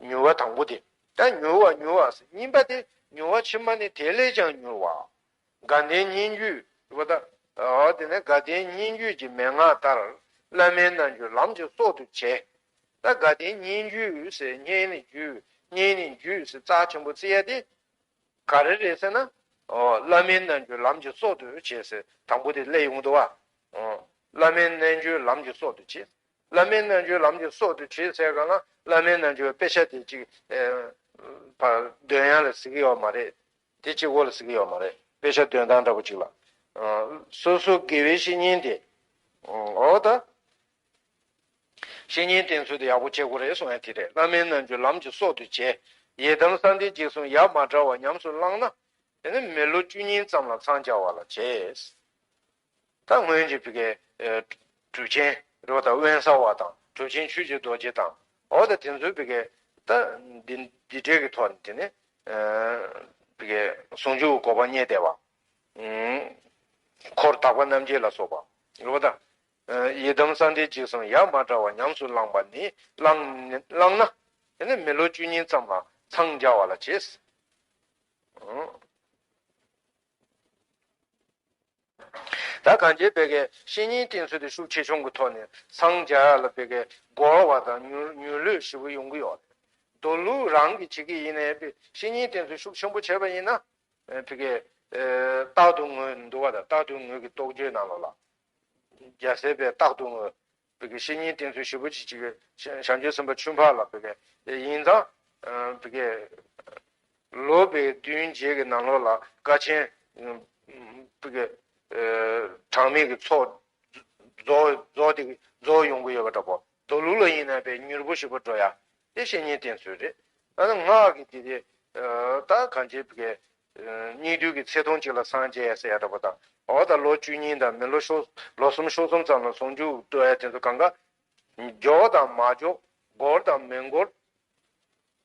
མྱུར་བ་དང་པོ་དེ། ད་མྱུར་བ་མྱུར་བ་ཟེར་གཉིས་པ་དེ་མྱུར་བ་ཕྱི་མ་ནི་དེ་ལས་ཀྱང་མྱུར་བ། དགའ་ལྡན་སྙན་བརྒྱུད་རེད་བ་ད། འོ་དེ་ནས་དགའ་ལྡན་སྙན་བརྒྱུད་ཀྱི་མན་ངག་ལྟར་བླ་མའི་རྣལ་འབྱོར་ལམ་གྱི་སྲོག་ཏུ་བྱས། ད་དགའ་ལྡན་སྙན་བརྒྱུད་ཟེར་སྙན་ནི་བརྒྱུད་སྙན་ནི་བརྒྱུད་ཟེར་རྩ་ཆེན་པོ་བརྩི་ཡ་དེ་ག་རེ་རེད་ཟེར་ན། འོ་བླ་མའི་རྣལ་འབྱོར་ལམ་གྱི་སྲོག་ཏུ་བྱས་ཟེར་དང་པོ་དེ་སླེབས་ཡོང་འདུག་བ། འོ་བླ་མའི་རྣལ་འབྱོར་ལམ་གྱི་སྲོག་ཏུ་བྱས། བླ་མའི་རྣལ་འབྱོར་ལམ་གྱི་སྲོག་ཏུ་བྱས་ཟེར་ག་ལ་བླ་མའི་རྣལ་འབྱོར་དཔེ་ཆ་དེ་གཅིག་ཨེ་ཕར་འདོན་ཡ་ལ་གཟིགས་ཀྱི་ཡོད་མ་རེད། དེ་གཅིག་པོ་ལ་གཟིགས་ཀྱི་ཡོད་མ་རེད། དཔེ་ཆ་འདོན་སྟངས་འདྲ་པོ་གཅིག་ལ། ཨ་སོ་སོ་དགེ་བའི་བཤེས་གཉེན་དེ། ཨ་འོ་ད། བཤེས་གཉེན་བསྟེན་ཚུལ་དེ་ཡག་པོ་བྱེད་དགོས་རེད་གསུང་ཡ་དེ་རེད། བླ་མའི་རྣལ་འབྱོར་ལམ་གྱི་སྲོག་ཏུ་བྱས། ཡི་དམ་གསང་བདེ་འཇིགས་གསུམ་ཡ་མ་བྲལ་བ་ཉམས་སུ་བླངས་ན། དེ་ནི་མི་ལོ་བཅུ་གཉིས་ཙམ་ལ་འཚང་རྒྱ་བ་ལ་བྱེད། ད་སྔོན་གྱི་བི་གའི་ཨེ་གྲུབ་ཆེན་རེད་བ་དང་དབེན་ས་པ་དང་གྲུབ་ཆེན་ཆོས་ཀྱི་རྡོ་རྗེ་དང་འོ་ད་དེ་ཚོའི་བི་གའི་ད་འདི་འདི་འདྲའི་གི་ཐོག་ནས་དེ་ནི་ཨེ་བི་གའི་ཟུང་འཇུག་གི་གོ་འཕང་བརྙེས་བསྡད་པ། ཨུམ་འཁོར་དག་པ་རྣམ་འབྱེད་ལ་སོགས་པ་རེད་བ་དང་། ཨེ་ཡི་དམ་གསང་བདེ་འཇིགས་གསུམ་ཡ་མ་བྲལ་བ་ཉམས་སུ་བླངས་པ་ནི་བླངས་བླངས་ན་དེ་ནི་མི་ལོ་བཅུ་གཉིས་ཙམ་ལ་འཚང་རྒྱ་བ་ལ་བྱེད། ཨུམ། ད་གང་ཅི་བི་གའི་བཤེས་གཉེན་བསྟེན་ཚུལ་དེ་ཤུགས་ཆེ་ཆུང་གི་ཐོག་ནས་འཚང་རྒྱ་ཡ་ལ་བི་གའི་འགོར་བ་དང་མྱུར་མྱུར་ལྷོད་ཞེ་པོ་ཡོང་གི་ཡོད་རེད། མདོ་ལུགས་རང་གིས་བྱེད་ཀྱི་ཡིན་ནའི་བི་བཤེས་གཉེན་བསྟེན་ཚུལ་ཤུགས་ཆེན་པོ་བྱས་པ་ཡིན་ན། བི་གའི་རྟག་ཏུ་ངུ་འདུག་བ་དང་རྟག་ཏུ་ངུ་གི་རྟོགས་བརྗོད་ནང་ལོགས་ལ། རྒྱལ་སྲས་པས་རྟག་ཏུ་ངུ། བི་གའི་བཤེས་གཉེན་བསྟེན་ཚུལ་ཞེ་པོ་ཅིག་ཅིག་གི་བྱང་ཆུབ་སེམས་དཔའ་ཆོས་འཕགས་ལ་བི་གའི་ཡིན་ཙང་། བི་གའི་ལོ་བའི་བདུན་བརྒྱད་ཀྱི་ནང་ལོགས་ལ་དཀའ་ཆེན་བི་གའི་གྲངས་མེད་ཀྱི་ཚོགས་རྫོགས་རྫོགས་དེ་རྫོགས་ཡོང་གི་ཡོད་པ་འདྲ་པོ་མདོ་ལུགས་ལ་ཡིན་ན་བས་མྱུར་པོ་ཞེ་པོ་འགྲོ་ཡ་དེ་བཤེས་གཉེན་བསྟེན་ཚུལ་རེད། ད་ནི་སྔགས་ཀྱི་དེ་དེ་ད་གང་ཅི་བི་གའི་སྙིགས་དུས་ཀྱི་ཚེ་ཐུང་གཅིག་ལ་སངས་རྒྱས་ཟེར་ཡ་འདྲ་པོ་དང་། འོ་ད་ལོ་བཅུ་གཉིས་དང་མི་ལོ་ཤོ་ལོ་གསུམ་ཤོ་གསུམ་ཙམ་ལ་ཟུང་འཇུག་འགྲོ་ཡ་དེ་ཚོ་གང་ག་མགྱོགས་དང་མ་མགྱོགས་འགོར་དང་མི་འགོར་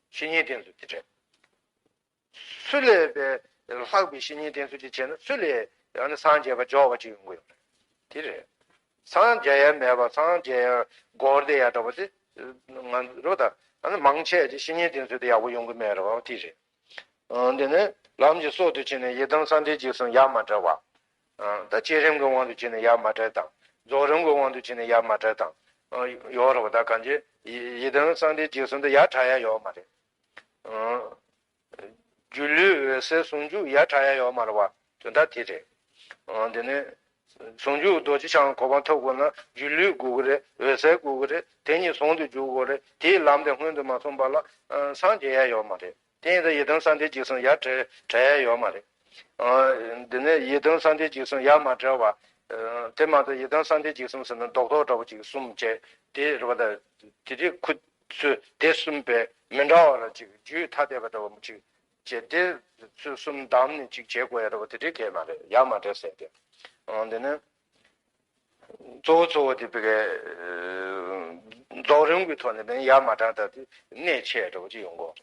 བཤེས་གཉེན་བསྟེན་ཚུལ་དེ་རེད། སུ་ལས་པའི་ལྷག་པའི་བཤེས་གཉེན་བསྟེན་ཚུལ་ཅིག་བྱས་ན་སུ་ལས་ཡང་ན་སངས་རྒྱས་པ་མགྱོགས་པ་ཅིག་ཡོང་གི་ཡོད་རེད། དེ་རེད། སངས་རྒྱས་ཡ་མེད་པ་སངས་རྒྱས་ཡ་འགོར་བསྡད་ཡ་འདྲ་པོ་དེ་ང་རོ་ད་ཨ་ནི་མང་ཆེ་བ་དེ་བཤེས་གཉེན་བསྟེན་ཚུལ་དེ་ཡག་པོ་ཡོང་གི་མེད་རེད་བ་དེ་རེད། འདི་ནི་ལམ་གྱི་སྲོག་ཏུ་བྱས་ནས་ཡི་དམ་གསང་བདེ་འཇིགས་གསུམ་ཡ་མ་བྲལ་བ། ད་བསྐྱེད་རིམ་གྱི་དབང་དུ་བྱས་ནས་ཡ་མ་བྲལ་དང་། རྫོགས་རིམ་གྱི་དབང་དུ་བྱས་ནས་ཡ་མ་བྲལ་དང་། ཡོད་རེད་བ་ད་གང་ཅི་ཡི་དམ་གསང་བདེ་འཇིགས་གསུམ་དེ་ཡ་བྲལ་ཡ་ཡོད་མ་རེད། སྒྱུ་ལུས་འོད་གསལ་ཟུང་འཇུག་ཡ་བྲལ་ཡ་ཡོད་མ་རེད་བ། དོན་དག་དེ་རེད། འདི་ནི། ཟུང་འཇུག་རྡོ་རྗེ་འཆང་གོ་འཕང་ཐོབ་དགོས་ན་སྒྱུ་ལུས་དགོས་ཀྱི་རེད། འོད་གསལ་དགོས་ཀྱི་རེད། དེ་གཉིས་ཟུང་དུ་འཇུག་དགོས་རེད། དེའི་ལམ་དེ་སྔོན་དུ་མ་སོང་བར་ལ་སངས་རྒྱས་ཡ་ཡོད་མ་རེད། དེ་ཡིན་ཙང་ཡི་དམ་གསང་བདེ་འཇིགས་གསུམ་ཡ་བྲལ་བྲལ་ཡ་ཡོད་མ་རེད། འདི་ནི་ཡི་དམ་གསང་བདེ་འཇིགས་གསུམ་ཡ་མ་བྲལ་བ། དེ་མ་གཏོགས་ཡི་དམ་གསང་བདེ་འཇིགས་གསུམ་ཟེར་ན་རྡོག་རྡོག་འདྲ་བོ་ཅིག་གསུམ་བྱས་དེ་རེད་བ་ད། དེ་རིགས་ཁུ་ཚུར་དེ་གསུམ་པའི་མི་འདྲ་བ་ལ་ཅིག་རྒྱུད་ཐ་དད་པ་འདྲ་བ་ཅིག་ བྱས་ཏེ་ཚུལ་གསུམ་བསྡམས་ནས་ཅིག་བྱེད་དགོས་ཡ་རེད་པ། དེ་འདྲའི་གལ་མ་རེད། ཡག་མ་རེད་ཟེར་ཏེ། འོ་དེ་ནི། གཙོ་བོ་གཙོ་བོ་དེ་བི་གའི་རྫོགས་རིམ་གྱི་ཐོག་ནས་ནི་ཡ་མ་བྲལ་ད་དེ་གནད་ཆེ་འདྲ་བོ་ཅིག་ཡོང་གོ།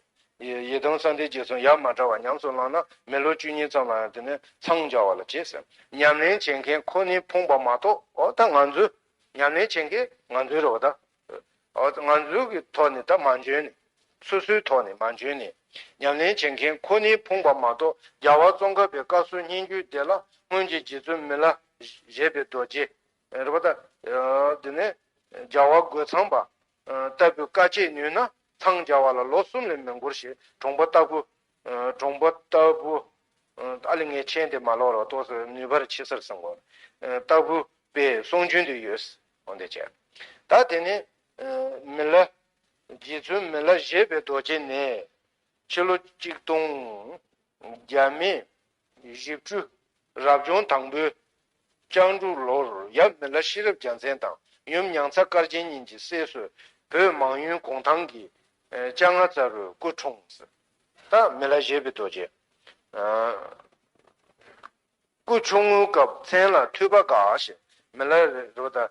ཡི་ཡི་དམ་གསང་བདེ་རྗེས་གསུམ་ཡ་མ་བྲལ་བ་ཉམས་སུ་བླངས་ན་མི་ལོ་བཅུ་གཉིས་ཙམ་ལ་ཡང་དེ་ནི་འཚང་རྒྱ་བ་ལ་བྱེད་ཟེར། ཉམས་ལེན་བྱེད་མཁན་ཁོ་ནས་ཕོངས་པ་མ་གཏོགས། འོ་ད་ང་ཚོའི་ཉམས་ལེན་བྱེད་མཁན་ང་ཚོའི་རེད་བ་ད། འོ་ང་ཚོའི་གི་ཐོག་ནས་ད་མ་འཇོན་ནས། སོ་སོའི་ཐོག་ནས་མ་འཇོན་ནས། ཉམས་ལེན་བྱེད་མཁན་ཁོ་ནས་ཕོངས་པ་མ་གཏོགས། རྒྱལ་བ་ཙོང་ཁ་པའི་བཀའ་སྲོལ་སྙན་བརྒྱུད་སྡེ་ལ་སྔོན་གྱི་རྗེ་བཙུན་མི་ལ་བཞད་པའི་རྡོ་རྗེ། རེད་པ་ད། དེ་ནས་རྒྱལ་བ་རྒོད་ཚང་པ་ལྟ་བུའི་བཀའ་བཅད་ནུས་ན་འཚང་རྒྱ་བ་ལ་ལོ་གསུམ་ལས་མི་འགོར་ཞེས། གྲོང་པ་ལྟ་བུ། གྲོང་པ་ལྟ་བུ། ཨ་ལེ་ངས་མཆན་དེ་མ་ཀློག་རོགས། ཏོག་ཙམ་ནུས་པར་ཆེ་སར་སོང་གོ། ལྟ་བུ་པའི་གསུང་རྒྱུན་དུ་ཡོད། འོ་དེ་བྱས། ད་དེ་ནས་མི་ལ། རྗེ་བཙུན་མི་ལ་བཞད་པའི་རྡོ་རྗེ་ནས། ཕྱི་ལོ་གཅིག་སྟོང་བརྒྱ་མེད་བཞི་བཅུ། རབ་བྱུང་དང་པོའི་ལྕགས་འབྲུག་ལོར་ཡབ་མི་ལ་ཤེས་རབ་རྒྱལ་མཚན་དང་ཡུམ་མྱང་ཚ་དཀར་རྒྱན་གཉིས་ཀྱི་སྲས་སུ་བོད་མང་ཡུལ་གུང་ཐང་གི་ལྕང་ང་ཚ་རུ་སྐུ་འཁྲུངས། ད་མི་ལ་བཞད་པའི་རྡོ་རྗེ། སྐུ་ཆུང་ངུའི་སྐབས་མཚན་ལ་ཐོས་པ་དགའ་ཞེས། མི་ལ་རེད་པ་ད།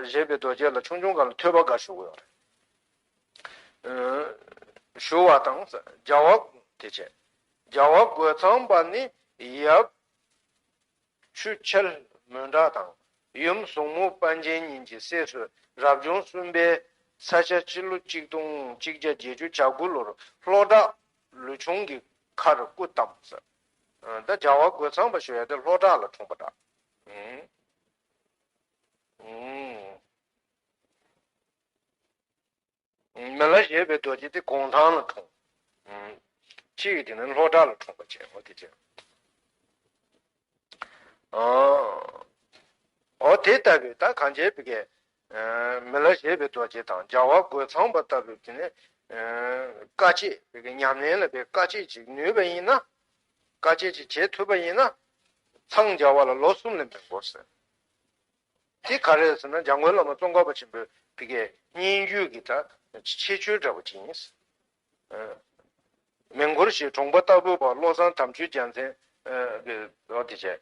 བཞད་པའི་རྡོ་རྗེ་ལ་ཆུང་ཆུང་སྒང་ལ་ཐོས་པ་དགའ་ཞུ་གི་ཡོད་རེད། ཞུ་བ་དང་། རྒྱལ་བ་དེ་བྱས། རྒྱལ་བ་རྒོད་ཚང་པ་ནི་ཡབ་ཆུ་ཆེན་མོན་བྲག་དང་ཡུམ་ཟུང་མོ་པཎ་ཆེན་གཉིས་ཀྱི་སྲས་སུ་རབ་བྱུང་གསུམ་པའི་ས་ཆ་སྤྱི་ལོ་གཅིག་སྟོང་གཅིག་བརྒྱ་བརྒྱད་ཅུ་གྱ་དགུ་ལོར་ལྷོ་བྲག་ལུས་ཆུང་གི་མཁར་སྐུ་བལྟམས། ད་རྒྱལ་བ་རྒོད་ཚང་པ་ཞུ་ཡ་དེ་ལྷོ་བྲག་ལ་འཁྲུངས་པ་འདྲ། ཨུམ། ཨུམ། མི་ལ་བཞད་པའི་རྡོ་རྗེ་དེ་གུང་ཐང་ལ་འཁྲུངས། གཅིག་གིས་དེ་ནི་ལྷོ་བྲག་ལ་འཁྲུངས་པ་བྱས། འོ་དེ་བྱས། འོ་དེ་ལྟ་བུའི་ད་གང་བྱས་པའི་གི་མི་ལ་བཞད་པའི་རྡོ་རྗེ་དང་རྒྱལ་བ་རྒོད་ཚང་པ་ལྟ་བུའི་དེ་ནི་དཀའ་སྤྱད་པའི་གི་ཉམས་ལེན་ལ་བའི་དཀའ་སྤྱད་ཅིག་ནུས་པ་ཡིན་ན། དཀའ་སྤྱད་ཅིག་བྱེད་ཐུབ་པ་ཡིན་ན། འཚང་རྒྱ་བ་ལ་ལོ་གསུམ་ལས་མི་འགོར་ཟེར། དེ་ག་རེ་ཟེར་ན་འཇམ་མགོན་བླ་མ་ཙོང་ཁ་པ་ཆེན་པོའི་བི་གའི་སྙན་བརྒྱུད་ཀྱི་ད་ཁྱད་ཆོས་འདྲ་བོ་ཅིག་ཡིན། མི་འགོར་ཞེས་གྲོང་པ་ལྟ་བུ་པ་བློ་བཟང་དམ་ཆོས་རྒྱལ་མཚན་གྱི་ལོ་དེ་བྱས།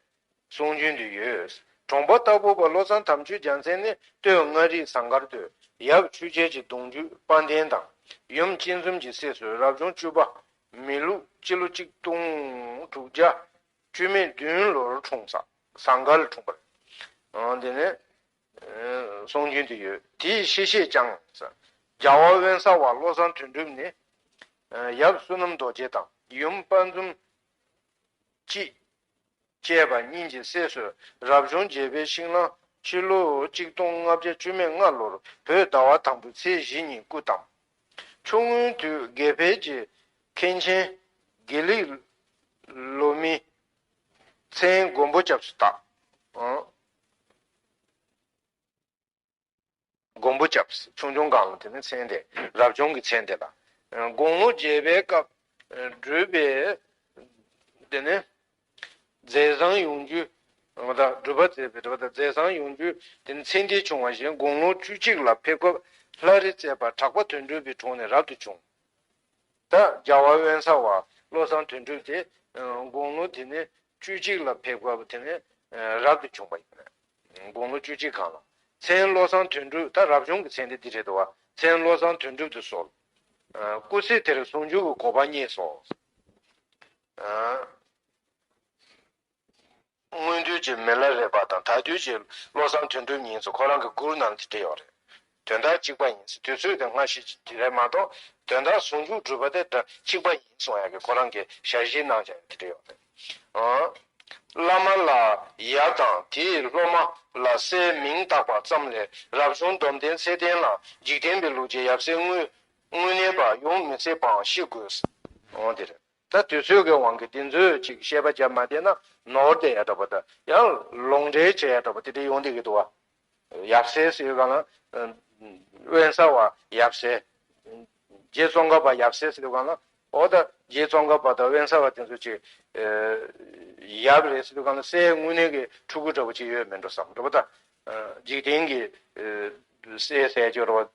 གསུང་རྒྱུན་དུ་ཡོད། གྲོང་པ་ལྟ་བུ་པ་བློ་བཟང་དམ་ཆོས་རྒྱལ་མཚན་ནི་སྟོད་མངའ་རིས་ཟངས་དཀར་སྟོད། ཡབ་ཆོས་རྒྱལ་གྱི་གདུང་རྒྱུད་དཔལ་ལྡན་དང་ཡུམ་སྤྱི་འཛོམས་ཀྱི་སྲས་སུ་རབ་བྱུང་བཅུ་པ་མེ་ལུག་སྤྱི་ལོ་གཅིག་སྟོང་དྲུག་བརྒྱ། བཅུ་མེད་བདུན་ལོར་འཁྲུངས། ཟངས་དཀར་ལ་འཁྲུངས་པ་རེད། དེ་ནས་གསུང་རྒྱུན་དུ་ཡོད། དེའི་ཤེས་བྱེད་ཀྱང་། རྒྱལ་བ་དབེན་ས་པ་བློ་བཟང་དོན་གྲུབ་ནི་ཡབ་བསོད་ནམས་རྡོ་རྗེ་དང་ཡུམ་དཔལ་འཛོམས་སྐྱིད་བཅས་པ་གཉིས་ཀྱི་སྲས་སུ་རབ་བྱུང་བརྒྱད་པའི་ཤིང་གླང་ཕྱི་ལོ་གཅིག་སྟོང་ལྔ་བརྒྱ་བཅུ་མེད་ལྔ་ལོར་བོད་ཟླ་བ་དང་པོའི་ཚེས་བཞི་ཉིན་སྐུ་བལྟམས། ཆུང་ངུའི་དུས་དགེ་འཕེལ་གྱི་མཁན་ཆེན་དགེ་ལེགས་སློབ་མའི་མཚན་མགོན་པོ་སྐྱབས་སུ་བཏགས། མགོན་པོ་སྐྱབས། ཆུང་ཆུང་སྒང་ལ་དེ་ནི་མཚན་དེ་རབ་བྱུང་གི་མཚན་དེ་ལ། དགུང་ལོ་བརྒྱད་པའི་སྐབས་སྒྲུབ་པའི་དེ་ནི་མཛད་བཟང་ཡོང་རྒྱུ། འོ་ད་སྒྲུབ་པ་མཛད་པའི་འགྲུབ་པ་དང་མཛད་བཟང་ཡོང་རྒྱུ་དེ་ནི་མཚན་ལྡན་བྱུང་བ་བཞིན་དགུང་ལོ་བཅུ་གཅིག་ལ་ཕེབས་སྐབས་ལྷ་རི་རྩེ་པ་གྲགས་པ་དོན་གྲུབ་པའི་དྲུང་ནས་རབ་ཏུ་བྱུང་། ད་རྒྱལ་བ་དབེན་ས་པ་བློ་བཟང་དོན་གྲུབ་དེ་དགུང་ལོ་དེ་ནས་བཅུ་གཅིག་ལ་ཕེབས་སྐབས་དེ་ནས་རབ་ཏུ་བྱུང་བ་ཡིན་པས། དགུང་ལོ་བཅུ་གཅིག་སྒང་ལ་མཚན་བློ་བཟང་དོན་གྲུབ། ད་རབ་བྱུང་གི་མཚན་དེ་འདི་རེད་འདུག་བ། མཚན་བློ་བཟང་དོན་གྲུབ་ཏུ་གསོལ། སྐུ་ཚེ་དེར་ཟུང་འཇུག་གི་གོ་འཕང་བརྙེས་སོ། སྔོན་དུས་ཀྱི་མི་ལ་རས་པ་དང་ད་དུས་ཀྱི་བློ་བཟང་དོན་གྲུབ་གཉིས་སུ་ཁོ་རང་གི་མགུར་ནང་དེ་འདྲ་ཡོད་རེད། དོན་དག་གཅིག་པ་ཡིན་ཟེར། དུས་ཚོད་དེ་སྔ་ཕྱི་དེ་རེད་མ་གཏོགས་དོན་དག་ཟུང་འཇུག་སྒྲུབ་པ་དེ་འདྲ་གཅིག་པ་ཡིན་གསུང་ཡག་གི་ཁོ་རང་གི་ཞལ་བཞེས་གནང་བྱ་ཡག་དེ་འདྲ་ཡོད་རེད། ཨང་། བླ་མ་ལ་ཡབ་དང་དེའི་སློབ་མ་ལ་སྲས་མིང་བཏགས་པ་ཙམ་ལས་རབ་བྱུང་སྡོམ་ལྡན་ཚེ་བརྟན་ལ་འཇིག་རྟེན་པའི་ལུགས་ཀྱི་ཡབ་སྲས་དངོས་དངོས་གནས་པ་ཡོང་མི་སྲིད་པའང་ཤེས་དགོས། འོ་དེ་རེད། ད་དུས་ཚོད་ཀྱི་དབང་གིས་འདི་ཚོས་ཅིག་བཤད་པ་བརྒྱབ་མ་བསྡད་ན་ནོར་བསྡད་ཡ་འདྲ་པོ་དང་ཡང་ལུང་འདྲེན་བྱེད་ཡ་འདྲ་པོ་དེ་འདྲ་ཡོང་བསྡད་ཀྱི་འདུག་བ། ཡབ་སྲས་ཟེར་གང་ལ། དབེན་ས་པ་ཡབ་སྲས། རྗེ་ཙོང་ཁ་པ་ཡབ་སྲས་ཟེར་གང་ལ། འོ་ད་རྗེ་ཙོང་ཁ་པ་དང་དབེན་ས་པ་དེ་ཚོ་ཅིག་ཡབ་རེད་ཟེར་གང་ལ་སྲས་དངོས་གནས་ཀྱི་ཕྲུ་གུ་འདྲ་པོ་ཅིག་ཡོད་མེད་འགྲོ་བསམ་འདྲ་པོ་ད། འཇིག་རྟེན་གྱི་སྲས་ཟེར་རྒྱུ་རེད་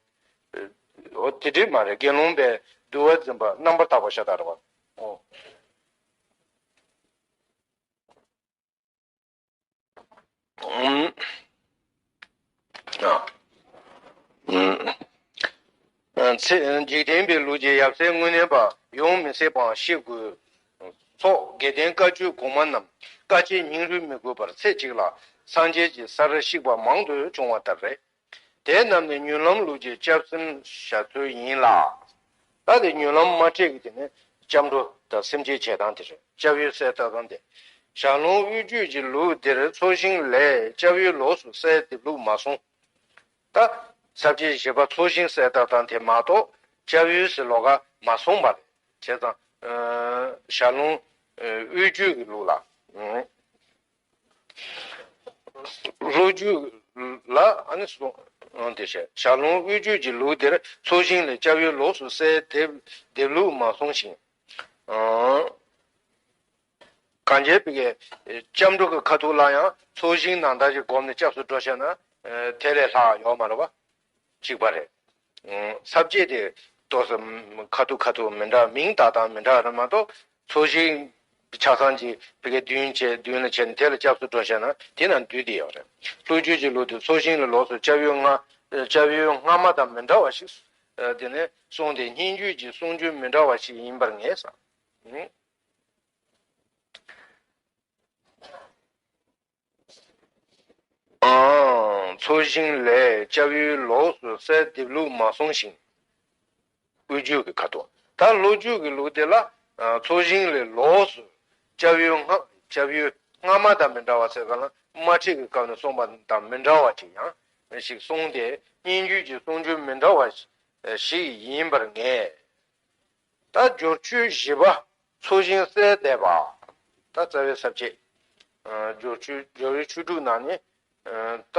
བ། འོ་དེ་འདྲས་མ་རེད། དགེ་སློང་པས་འདུལ་བ་འཛིན་པ་རྣམ་པར་དག་པ་ཤ་སྟག་རེད་བ། ཨུམ། ཨ། ཨུམ། ཚེ་འཇིག་རྟེན་པའི་ལུགས་ཀྱི་ཡབ་སྲས་དངོས་གནས་པ་ཡོང་མི་སྲིད་པའང་ཤེས་དགོས། ཚོགས་དགེ་ལྡན་བཀའ་བརྒྱུད་གོང་མ་རྣམས་དཀའ་སྤྱད་སྙིང་རུས་མི་དགོས་པར་ཚེ་གཅིག་ལ་སངས་རྒྱས་ཀྱི་སར་གཤེགས་པ་མང་དུ་བྱུང་བ་ལྟར་རེད། དེ་རྣམས་ནི་མྱུར་ལམ་ལུགས་ཀྱི་སྐྱབས་སེམས་བྱ་ཚུལ་ཡིན་ལ། ད་དེ་མྱུར་ལམ་མ་ཁྲིད་ཀྱི་དེ་ནི་སྐྱབས་འགྲོ་དང་སེམས་བསྐྱེད་བྱེད་སྟངས་དེ་རེད། སྐྱབས་ཡུལ་གསལ་བཏབ་སྟངས་དེ། ཞལ་ལུང་དབུས་རྒྱུད་ཀྱི་ལུགས་འདིར་ཚོགས་ཞིང་ལས་སྐྱབས་ཡུལ་ལོགས་སུ་གསལ་འདེབས་ལུགས་མ་གསུངས། ད་ས་བཅད་བཞི་པ་ཚོགས་ཞིང་གསལ་བཏབ་སྟངས་དེ་མ་གཏོགས་སྐྱབས་ཡུལ་ཟེར་ལོགས་ཀ་མ་གསུངས་པ་རེད། བྱས་ཙང་། ཞལ་ལུང་དབུས་རྒྱུད་ཀྱི་ལུགས་ལ། ལོ་རྒྱུས་ལ་ཨ་ནི་སོང་། དེ་བྱས་ཞལ་ལུང་དབུས་རྒྱུད་ཀྱི་ལུགས་དེར་ཚོགས་ཞིང་ལས་སྐྱབས་ཡུལ་ལོགས་སུ་གསལ་འདེབས་འདེབས་ལུགས་མ་གསུངས་ཤིང་། གང་རྒྱལ་པོའི་སྐྱབས་འགྲོ་གི་ཁ་ཐུག་ལ་ཡང་ཚོགས་ཞིང་ནང་ལྟར་གྱི་སྒོམ་ནས་སྐྱབས་སུ་འགྲོ་བྱས་ན་དེ་ལས་ལྷག་ཡོད་མ་རེད་པ། གཅིག་པ་རེད། ས་བཅད་དེ་ཏོག་ཙམ་ཁ་ཐུག་ཁ་ཐུག་མི་འདྲ། མིང་བཏགས་སྟངས་མི་འདྲ་རེད་མ་གཏོགས་ཚོགས་ཞིང་ཆ་ཚང་གཅིག་བི་གའི་མདུན་བྱས་མདུན་ལ་བྱས་ནས་དེ་ལ་སྐྱབས་སུ་འགྲོ་བྱས་ན་དེ་ན་འདུས་ཏེ་ཡོད་རེད། ལྷོ་རྒྱུད་ཀྱི་ལུགས་དེ་ཚོགས་ཞིང་ལས་ལོགས་སུ་སྐྱབས་ཡུལ་སྔ་སྐྱབས་ཡུལ་སྔ་མ་དང་མི་འདྲ་བ་ཞིག་དེ་ནས་གསུངས་ཏེ་སྙན་བརྒྱུད་ཀྱི་གསུང་རྒྱུན་མི་འདྲ་བ་ཞིག་ཡིན་པར་ངེས་ཟེར། ཨང་། ཚོགས་ཞིང་ལས་སྐྱབས་ཡུལ་ལོགས་སུ་གསལ་འདེབས་ལུགས་མ་གསུངས་ཤིང་། དབུས་རྒྱུད་ཀྱི་ཁ་ཐུག་ད་ལྷོ་རྒྱུད་ཀྱི་ལུགས་དེ་ལ་ཚོགས་ཞིང་ལས་ལོགས་སུ་སྐྱབས་ཡུལ་སྔ་སྐྱབས་ཡུལ་སྔ་མ་དང་མི་འདྲ་བ་ཟེར་ག་ལ་དམར་ཁྲིད་ཀྱི་སྐབས་ནས་གསུངས་པ་དང་མི་འདྲ་བ་ཅིག་ཡང་ཞིག་གསུངས་ཏེ་སྙན་བརྒྱུད་ཀྱི་གསུང་རྒྱུན་མི་འདྲ་བ་ཞིག་ཡིན་པར་ངེས། ད་སྦྱོར་ཆོས་བཞི་པ་ཚོགས་ཞིང་གསལ་འདེབས་པ། ད་རྩ་བའི་ས་བཅད། སྦྱོར་ཆོས་སྦྱོར་བའི་ཆོས་དྲུག་ནང་ནས་ད་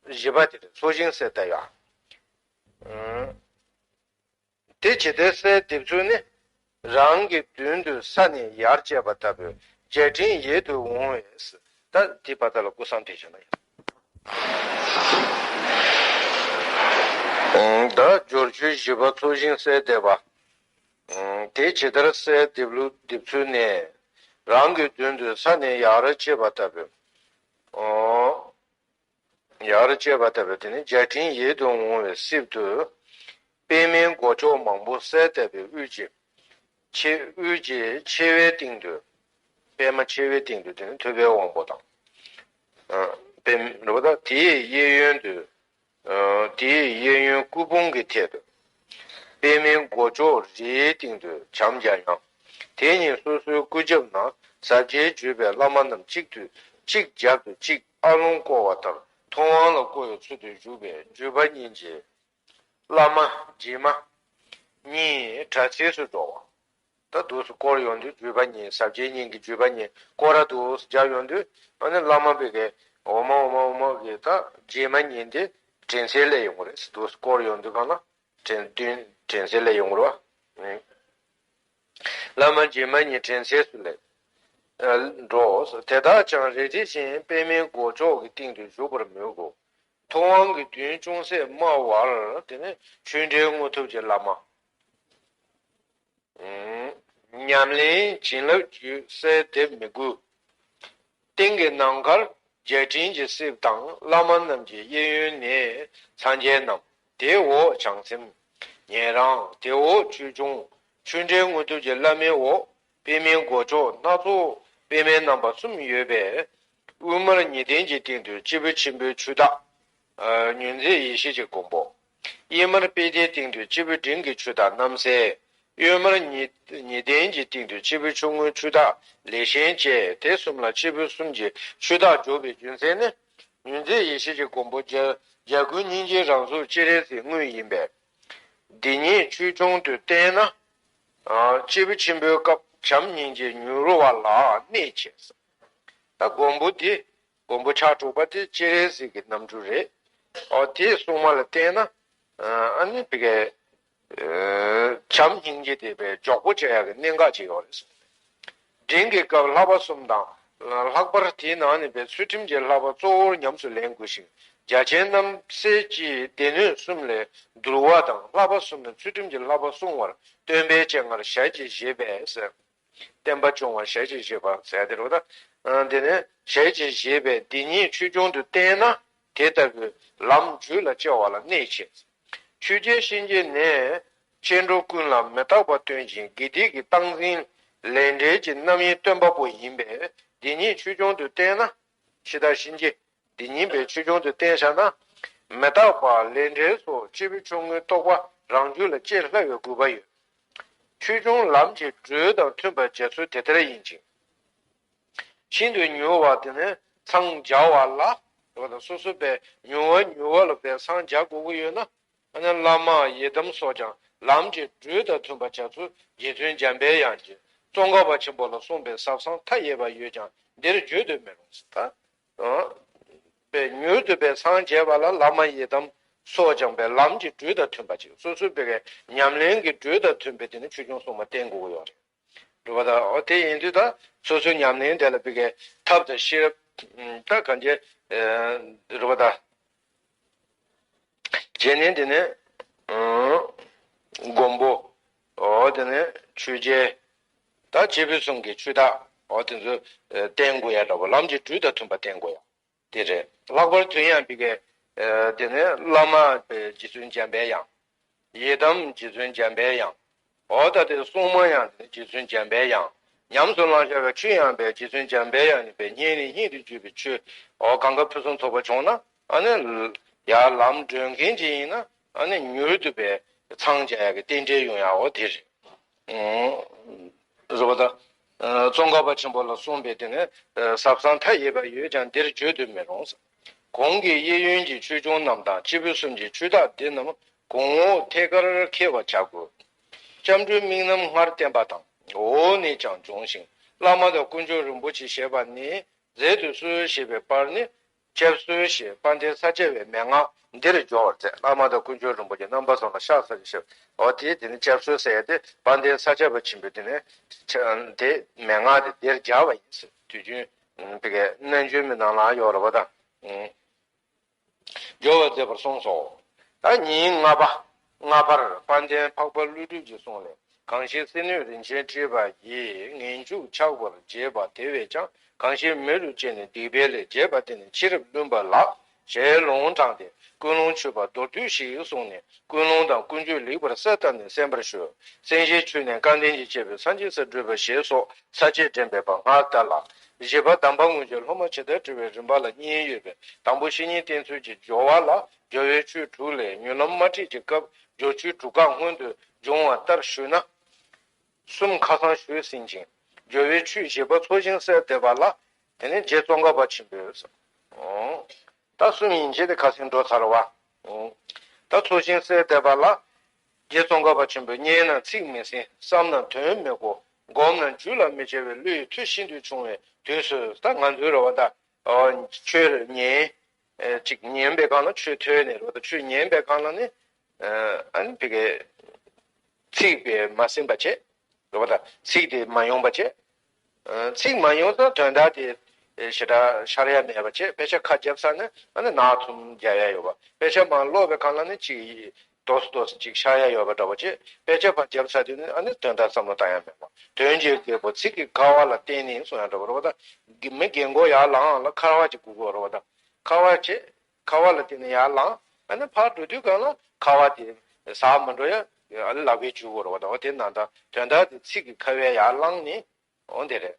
བཞི་པ་དེ་རེད། ཚོགས་ཞིང་གསལ་འདེབས་ཡ། དེ་ཇི་ལྟར་གསལ་འདེབས་ཚུལ་ནི། རང་གི་མདུན་དུ་ས་ནས་ཡར་བཅད་པ་ལྟ་བུའི་རྒྱ་འཕྲིན་ཡིད་དུ་འོང་བས། ད་འདི་བར་ད་ལ་སྐུ་གསུང་ཐུགས་བཞེས་ན་ཡང་། ད་སྦྱོར་ཆོས་བཞི་པ་ཚོགས་ཞིང་གསལ་འདེབས་པ། དེ་ཇི་ལྟར་གསལ་འདེབས་ལུགས་འདེབས་ཚུལ་ནི། རང་གི་མདུན་དུ་ས་ནས་ཡར་བཅད་པ་ལྟ་བུའི། ཡར་བཅད་པ་ལྟ་བུའི་དེ་ནི་རྒྱ་འཕྲིན་ཡིད་དུ་འོང་བའི་གསེབ་ཏུ། པདྨའི་མགོ་ལྕོག་མང་པོ་གསལ་བཏབ་པའི་དབུས་ཀྱི། ཆེ་དབུས་ཀྱི་ཆེ་བའི་སྟེང་དུ། པདྨ་ཆེ་བའི་སྟེང་དུ་དེ་ནི་ཐུབ་པའི་དབང་པོ་དང་། པདྨ་རེད་པ། ད་དེའི་གཡས་གཡོན་དུ། དེའི་གཡས་གཡོན་སྐུ་ཕུང་གི་ཐད་དུ། པདྨའི་མགོ་ལྕོག་རིའི་སྟེང་དུ་བྱམས་བརྒྱ་ཡང་། དེ་ཉིད་སོ་སོའི་སྐུ་རྒྱབ་ན་ཟབ་རྒྱས་བརྒྱུད་པའི་བླ་མ་རྣམས་གཅིག་ཏུ་གཅིག་རྒྱབ་ཏུ་གཅིག་ཨ་ལོང་བསྐོར་བ་ལྟར་ཐུབ་དབང་ལ་བསྐོར་བའི་ཚུལ་དུ་བཞུགས་པའི་བརྒྱུད་པ་གཉིས་ཀྱི་བླ་མ་རྗེས་མ་གཉིས་དྲ་ཚིགས་སུ་འགྲོ་བ། ད་འདུག་སེ་བསྐོར་ཡོང་དུས་བརྒྱུད་པ་གཉིས་ཟབ་རྒྱས་གཉིས་ཀྱི་བརྒྱུད་པ་གཉིས་སྐོར་ར་འདུག་སེ་རྒྱག་ཡོང་དུས་ཨ་ནི་བླ་མ་པའི་གི་འོ་མ་འོ་མ་འོ་མ་གི་ད་རྗེས་མ་གཉིས་འདི་དྲན་གསལ་སླེབས་ཡོང་གི་རེད། འདུག་སེ་བསྐོར་ཡོང་དུས་གང་ལ་དྲན་དོན་དྲན་གསལ་སླེབས་ཡོང་གི་རེད་བ། བླ་མ་རྗེས་མ་གཉིས་དྲན་གསལ་སུ་སླེབས། འགྲོ། དེ་དག་ཀྱང་རེ་རེ་བཞིན་པདྨའི་མགོ་ལྕོག་གི་སྟེང་དུ་བཞུགས་པར་མོས་གོ། ཐུབ་དབང་གི་མདུན་ཅུང་ཟད་དམའ་བར་དེ་ནས་ཆོས་འབྲེལ་དངོས་ཐོབ་ཀྱི་བླ་མ། ཉམས་ལེན་བྱིན་རླབས་བརྒྱུད་གསལ་འདེབས་མི་དགོས། སྟེང་གི་ནམ་མཁར་རྒྱ་འཕྲིན་གྱི་གསེབ་དང་བླ་མ་རྣམས་ཀྱི་གཡས་གཡོན་ནས་སངས་རྒྱས་རྣམས་དེའི་འོག་བྱང་སེམས་ཉན་རང་། དེའི་འོག་ཆོས་སྐྱོང་། ཆོས་འབྲེལ་དངོས་ཐོབ་ཀྱི་བླ་མའི་འོག་པདྨའི་མགོ་ལྕོག་སྣ་ཚོགས་པདྨའི་རྣམ་པ་གསུམ་ཡོད་པས། དབུ་མར་ཉི་སྟེང་གི་སྟེང་དུ་སྐྱེས་བུ་ཆེན་པོའི་ཆུ་བདག་ཨ། མྱུར་མཛད་ཡེ་ཤེས་ཀྱི་མགོན་པོ། གཡས་མར་པད་ཟླའི་སྟེང་དུ་སྐྱེས་བུ་འབྲིང་གི་ཆུ་བདག་རྣམ་གསལ། གཡོན་མར་ཉི་ཉི་སྟེང་གི་སྟེང་དུ་སྐྱེས་བུ་ཆུང་ངུའི་ཆུ་བདག་ལེགས་ཤན་བཅས་དེ་གསུམ་ལ་སྐྱེས་བུ་གསུམ་གྱི་ཆུ་བདག་འཇོག་པའི་རྒྱུ་མཚན་ནི། མྱུར་མཛད་ཡེ་ཤེས་ཀྱི་མགོན་པོ་རྒྱ་རྒྱལ་ཀུན་སྙིང་རྗེའི་རང་གཟུགས་སྤྱན་རས་གཟིགས་དངོས་ཡིན་པས། འདི་ཉིད་ཆོས་སྐྱོང་དུ་བསྟན་ན། ཨ། སྐྱེས་བུ་ཆེན་པོའི་སྐབས་བྱམས་སྙིང་རྗེ་མྱུར་བ་ལ་གནས་བྱས། ད་མགོན་པོ་འདི། མགོན་པོ་ཕྱག་དྲུག་པ་དེ་སྤྱན་རས་གཟིགས་ཀྱི་རྣམ་སྤྲུལ་རེད། ཨོ་དེའི་གསུང་མ་ལ་བལྟས་ན། ཨ་ནི་བི་གའི་བྱམས་སྙིང་རྗེ་དེ་བས་མགྱོགས་པོ་བྱེད་ཡག་གི་གནད་འགག་ཅིག་ཡོད་རེད་གསུངས། འབྲིང་གི་སྐབས་བསླབ་པ་གསུམ་དང་། ལྷག་པར་དེའི་ནང་ནས་བའི་ཚུལ་ཁྲིམས་ཀྱི་བསླབ་པ་གཙོ་བོར་ཉམས་སུ་ལེན་དགོས་ཤིང་ རྒྱ་ཆེན་རྣམ་སྲས་ཀྱིས་སྡེ་སྣོད་གསུམ་ལས་འདུལ་བ་དང་བསླབ་པ་གསུམ་ལས་ཚུལ་ཁྲིམས་ཀྱི་བསླབ་པ་བསྲུང་བར་སྟོན་པའི་སྤྱན་སྔར་ཞལ་གྱིས་བཞེས་པས་ཟེར། བསྟན་པ་སྐྱོང་བར་ཞལ་གྱིས་བཞེས་པ་ཟེར་དེ་རེད་པ། ད་དེ་ནས་ཞལ་གྱིས་བཞེས་པས་འདི་ཉིད་ཆོས་སྐྱོང་དུ་བསྟན་ན་དེ་ལྟ་བུའི་ལམ་རྒྱུད་ལ་སྐྱེ་བ་ལ་གནོད་བྱེད། ཆོས་རྒྱལ་གཤིན་རྗེ་ནས་སྐྱེ་འགྲོ་ཀུན་ལ་མི་རྟག་པ་སྟོན་ཅིང་དགེ་སྡིག་གི་སྟངས་འཛིན་ལས་འབྲས་ཀྱི་རྣམ་དབྱེ་སྟོན་པ་པོ་ཡིན་པས་འདི་ཉིད་ཆོས་སྐྱོང་དུ་བསྟན་ན། འཆི་བདག་གཤིན་རྗེ་འདི་ཉིད་པའི་ཆོས་སྐྱོང་དུ་བསྟན་བཞག་ན། མི་རྟག་པ་ལས་འབྲས་སོགས་སྐྱེས་བུ་ཆུང་ངུའི་རྟོགས་པ་རང་རྒྱུད་ལ་སྐྱེ་སླ་བའི་དགོས་པ་ཡོད། ཆོས་སྐྱོང་ལམ་གྱི་འགྲོས་དང་མཐུན་པར་བྱ་ཚུལ་དེ་ལྟར་ཡིན་ཅིང་། ཤིན་ཏུ་མྱུར་བ་དེ་ནི་འཚང་རྒྱ་བ་ལ། སོ་སོ་པའི་མྱུར་བ་མྱུར་བ་ལ་པའི་འཚང་རྒྱ་དགོས་ཀྱི་ཡོད་ན། ཨ་ནི་བླ་མ་ཡི་དམ་སོགས་ཀྱང་ལམ་གྱི་འགྲོས་དང་མཐུན་པར་བྱ་ཚུལ་རྗེ་བཙུན་འཇམ་པའི་དབྱངས་ཀྱིས་ཙོང་ཁ་པ་ཆེན་པོ་ལ་གསུངས་པའི་ཟབ་གསང་མཐའ་ཡས་པ་ཡོད་ཀྱང་འདིར་བརྗོད་དུ་མི་རུང་ཟེར། ད་པའི་མྱུར་དུ་པའི་འཚང་རྒྱ་བ་ལ་བླ་མ་ཡི་དམ་སོགས་ཀྱང་པའི་ལམ་གྱི་འགྲོས་དང་མཐུན་པ་ཅིག་སོ་སོའི་པའི་ཉམས་ལེན་གྱི་འགྲོས་དང་མཐུན་པའི་དེ་ནི་ཆོས་སྐྱོང་སྲུང་མ་བསྟེན་དགོས་ཀྱི་ཡོད་རེད། རེད་པ། ད་འོ་དེ་ཡིན་དུས་ད་སོ་སོའི་ཉམས་ལེན་དེ་ལ་བི་གའི་ཐབས་དང་ཤེས་རབ་ད་གང་ཅི་རེད་པ། ད་བྱས་ནས་དེ་ནས་མགོན་པོ་འོ་དེ་ནས་ཆོས་རྒྱལ་ད་སྐྱེས་བུ་གསུམ་གྱི་ཆོས་བདག་འོ་དེ་ཚོ་བསྟེན་དགོས་ཡ་འདྲ་པོ་ལམ་གྱི་འགྲོས་དང་མཐུན་པ་བསྟེན་དགོས་ཡ། དེ་རེད། ལྷག་པར་དུ་ཡང་བི་གའི་དེ་ནས་བླ་མ་རྗེ་བཙུན་འཇམ་པའི་དབྱངས། ཡི་དམ་རྗེ་བཙུན་འཇམ་པའི་དབྱངས། འོ་ད་དེ་སྲུང་མ་ཡང་དེ་ནི་རྗེ་བཙུན་འཇམ་པའི་དབྱངས། ཉམས་སུ་བླངས་བྱ་བའི་ཆོས་ཡང་པའི་རྗེ་བཙུན་འཇམ་པའི་དབྱངས་ཡིན་པས་སྙན་ནས་སྙན་དུ་བརྗོད་པའི་ཆོས་འོ་གང་ག་ཕུན་སུམ་ཚོགས་པ་བྱུང་ན་ཨ་ནི་ཡར་ལམ་སྒྲོན་མཁན་ཅིག་ཡིན་ན་ཨ་ནི་མྱུར་དུ་པའི་འཚང་རྒྱ་ཡག་གི་རྟེན་འབྲེལ་ཡོང་ཡག་འོ་དེ་རེད། རེད་པ། ད་ཙོང་ཁ་པ་ཆེན་པོ་ལ་གསུངས་པའི་དེ་ནི་ཟབ་གསང་མཐའ་ཡས་པ་ཡོད་ཀྱང་འདིར་བརྗོད་དུ་མི་རུང་། གོང་གི་གཡས་གཡོན་གྱི་ཆོས་སྐྱོང་རྣམས་དང་སྐྱེས་བུ་གསུམ་གྱི་ཆོས་བདག་འདི་རྣམས་གོང་འོག་ཐད་ཀར་མཁས་པར་བྱ་དགོས། སྐྱབས་འགྲོའི་དམིགས་རྣམ་སྔར་བསྟན་པ་དང་འོག་ནས་ཀྱང་འབྱུང་ཞིང་བླ་མ་དང་དཀོན་མཆོག་རིན་པོ་ཆེ་ཞེས་པ་ནས་རྫས་དུ་གསོལ་ཞེས་པའི་བར་ནི། སྐྱབས་གསོལ་ཞེས་དཔལ་ལྡན་ས་སྐྱ་པའི་མན་ངག་འདིར་སྦྱོར་བར་མཛད། བླ་མ་དང་དཀོན་མཆོག་རིན་པོ་ཆེ་རྣམ་པ་གསུམ་ལ་ཕྱག་འཚལ་ཞེས། འོ་དེ་དེ་ནི་སྐྱབས་གསོལ་ཟེར་ཡ་དེ་དཔལ་ལྡན་ས་སྐྱ་པ་ཆེན་པོས་དེ་ནི་དེ་མན་ངག་དེ་འདིར་སྦྱར་བ་ཡིན་ཟེར། དུས་རྒྱུན་དེ་གའི་རྣལ་འབྱོར་མའི་ནང་ལ་ཡོད་རེད་པ་དང་། སྦྱོར་བར་མཛད་པར་གསུངས་སོ། ད་ཉིན་ལྔ་པ། ལྔ་པར་དཔལ་ལྡན་འཕགས་པ་ཀླུ་སྒྲུབ་ཀྱི་གསུང་ལས། གང་ཞིག་སེམས་ནི་རིན་ཆེན་སྤྲས་པ་ཡིས། ངེས་འབྱུང་ཆགས་པར་བྱེད་པ་དེ་བས་ཀྱང་། གང་ཞིག་མི་རུ་སྐྱེས་ནས་སྡིག་པའི་ལས། བྱས་པ་དེ་ནི་ཕྱི་རབས་བླུན་པ་ལགས། ཞེས་ལུང་དྲངས་ཏེ་ཀུན་སློང་ཆུད་པ་མདོར་བསྡུས་ཤིག་གསུངས་ནས་ཀུན་སློང་དང་ཀུན་སྤྱོད་ལེགས་པར་གསལ་བཏབ་ནས་གསན་པར་ཞུ། སེམས་ཤེས་ཆོས་ནི་སྐལ་ལྡན་གྱིས་བྱས་པའི་སངས་རྒྱས་སུ་བགྲོད་པ་ཞེས་སོགས་ས་བཅད་འདྲེན་པའི་བར་སྔར་ལྟར་ལ། བཞི་པ་གདམས་པ་མངོན་གྱུར་སློབ་མ་ཇི་ལྟར་བགྲོད་པའི་རིམ་པ་ལ་གཉིས་ཡོད་པས་དང་པོ་བཤེས་གཉེན་བསྟེན་ཚུལ་གྱི་སྦྱོར་བ་ལ་སྦྱོར་བའི་ཆོས་དྲུག་ལས་མྱུར་ལམ་དམར་ཁྲིད་ཀྱི་སྐབས་སྦྱོར་ཆོས་དྲུག་ཀ་སྔོན་དུ་འབྱུང་བ་ལྟར་ཞུས་ན། གསུམ་ཁ་སང་ཞུས་ཟིན་ཅིང་། སྦྱོར་བའི་ཆོས་བཞི་པ་ཚོགས་ཞིང་གསལ་འདེབས་པ་ལ། དེ་ནས་རྗེ་ཙོང་ཁ་པ་ཆེན་པོས། ད་གསུམ་ཡན་ཆད་དེ་ཁ་སང་འགྲོ་ཚར་བ། ད་ཚོགས་ཞིང་གསལ་འདེབས་པ་ལ། རྗེ་ཙོང་ཁ་པ་ཆེན་པོས་ཉན་ན་ཚིག་མི་ཟིན་བསམ་ན་དོན་མི་གོ་སྒོམ་ན་རྒྱུད་ལ་མི་བྱེད་པའི་བློ་ཡི་མཐུ་ཤིན་ཏུ་ཆུང་བའི་དུས་སུ་ད་ང་ཚོའི་རེ་བ་ད། ཆོས་ཉན། ཅིག་ཉན་པའི་སྒང་ལ་ཆོས་ཐོས་ནས་རེ་བ་ད་ཆོས་ཉན་པའི་སྒང་ལ་ནི། ཨ་ནི་ཕ་གི་ཚིག་དེ་མ་ཟིན་པ་བྱས། རེད་པ། ད་ཚིག་དེ་མ་ཡོང་བ་བྱས། ཨ་ཚིག་མ་ཡོང་ཙང་དོན་དག་དེ་ཞེ་དྲག་ཤར་ཡ་མེད་པ་བྱས། དཔེ་ཆ་ཁ་བརྒྱབ་ཚར་ནས་ཨ་ནི་ནག་ཚུམ་རྒྱག་ཡ་ཡོད་པ། དཔེ་ཆ་མར་ཀློག་པའི་སྒང་ལ་ནི་ཅིག་རྡོ་སོ་རྡོ་སོ་ཅིག་ཤར་ཡ་ཡོད་པ་འདྲ་བོ་བྱས། དཔེ་ཆ་ཕར་བརྒྱབ་ཚར་དུས་ནི་ཨ་ནི་དོན་དག་བསམ་བློ་བཏང་ཡ་མེད་པ། དོན་གྱི་རྒྱལ་པོ་ཚིག་གི་ཁ་བ་ལ་བརྟེན་ནས་གསུང་ཡ་འདྲ་བོ་རེད་པ། ད་མི་རྒན་གོག་ཡར་ལངས་ལ་ཁ་བ་ཅིག་དགོས་ཀྱི་ཡོད་རེད་པ། ད་ཁ་བ་བྱས། ཁ་བ་ལ་བརྟེན་ནས་ཡར་ལངས། ཨ་ནི་ཕར་འགྲོ་དུས་སྒང་ལ་ཁ་བ་དེ་ཟག་མ་འགྲོ་ཡ། ཨ་ནི་ལག་པས་འཇུ་དགོས་རེད་པ། ད་འོ་དེ་ནང་ད་དོན་དག་དེ་ཚིག་གི་ཁ་བས་ཡར་བླངས་ནས་འོ་དེ་རེད།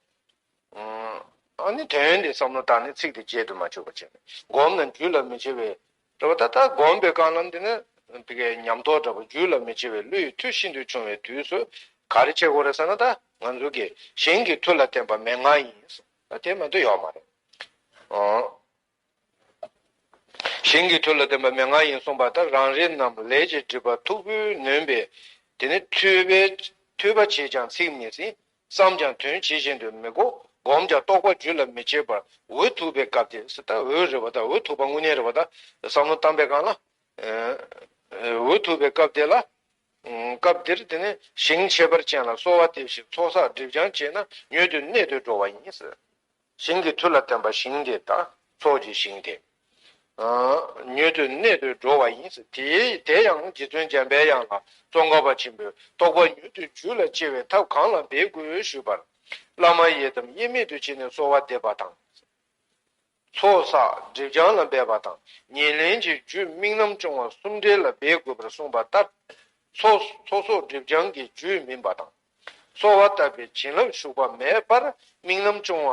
ཨ་ནི་དོན་དེ་བསམ་བློ་བཏང་ནས་ཚིག་དེ་བརྗེད་དུ་མ་བཅུག་པ་བྱས་ནས་སྒོམ་ན་རྒྱུད་ལ་མི་བྱེད་པའི་རེད་པ། ད་ད་སྒོམ་པའི་སྒང་ལ་འདི་ནི་བི་གའི་ཉམས་རྟོགས་འདྲ་པོ་རྒྱུད་ལ་མི་བྱེད་པའི་བློ་ཡི་མཐུ་ཤིན་ཏུ་ཆུང་བའི་དུས་སུ་ག་རེ་བྱེད་དགོས་རེད་ཟེར་ན། ད་ང་ཚོ་གི་ཞིང་གི་མཐུ་ལ་བརྟེན་པ་མན་ངག་ཡིན་ཟེར། ད་དེ་མ་གཏོགས་ཡོད་མ་རེད། ཨོ། ཞིང་གི་མཐུ་ལ་བརྟེན་པ་མན་ངག་ཡིན་གསུངས་པ་ལྟར་རང་རིགས་རྣམས་ལས་ཀྱི་སྒྲིབ་པ་མཐུག་པོས་ནོན་པས། དེ་ནི་ཐོས་པས་ཐོས་པ་བྱས་ཀྱང་ཚིག་མི་ཟིན། བསམས་ཀྱང་དོན་ཇི་བཞིན་དུ་མི་གོ། སྒོམ་ཀྱང་རྟོགས་པ་རྒྱུད་ལ་མི་སྐྱེ་བར་འུ་ཐུག་པའི་སྐབས་དེ། ད་འུ་རེད་པ། ད་འུ་ཐུག་པ་དངོས་གནས་རེད་པ། ད་བསམ་བློ་བཏང་པའི་སྒང་ལ་འུ་ཐུག་པའི་སྐབས་དེ་ལ། སྐབས་འདིར་དེ་ནི་ཞིང་ཁྱད་པར་ཅན་ལ་གསོལ་བ་འདེབས་ཤིང་ཚོགས་བསགས་སྒྲིབ་སྦྱང་བྱས་ན་མྱུར་དུ་གནད་དུ་འགྲོ་བ་ཡིན། ཞིང་གི་མཐུ་ལ་བརྟེན་པ་ཞིང་དེ་དང་ཚོགས་ཀྱི་ཞིང་དེ། མྱུར་དུ་གནད་དུ་འགྲོ་བ་ཡིན། དེ་དེ་ཡང་རྗེ་བཙུན་འཇམ་པའི་དབྱངས་ལ་ཙོང་ཁ་པ་ཆེན་པོས་རྟོགས་པ་མྱུར་དུ་རྒྱུད་ལ་སྐྱེ་བའི་ཐབས་གང་ལ་འབད་དགོས་ཞུས་པར། བླ་མ་ཡི་དམ་དབྱེར་མེད་དུ་བྱས་ནས་གསོལ་བ་འདེབས་པ་དང་། ཚོགས་བསགས་སྒྲིབ་སྦྱང་ལ་འབད་པ་དང་ཉེར་ལེན་གྱི་རྒྱུད་དམིགས་རྣམ་སྐྱོང་བ་གསུམ་འབྲེལ་ལ་འབད་དགོས་པར་གསུངས་པ་ལྟར། ཚོགས་ཚོགས་གསོག་སྒྲིབ་སྦྱང་གི་རྒྱུད་སྨིན་པ་དང་། གསོལ་བ་བཏབ་པའི་བྱིན་རླབས་ཞུགས་པ་མེད་པར་དམིགས་རྣམ་སྐྱོང་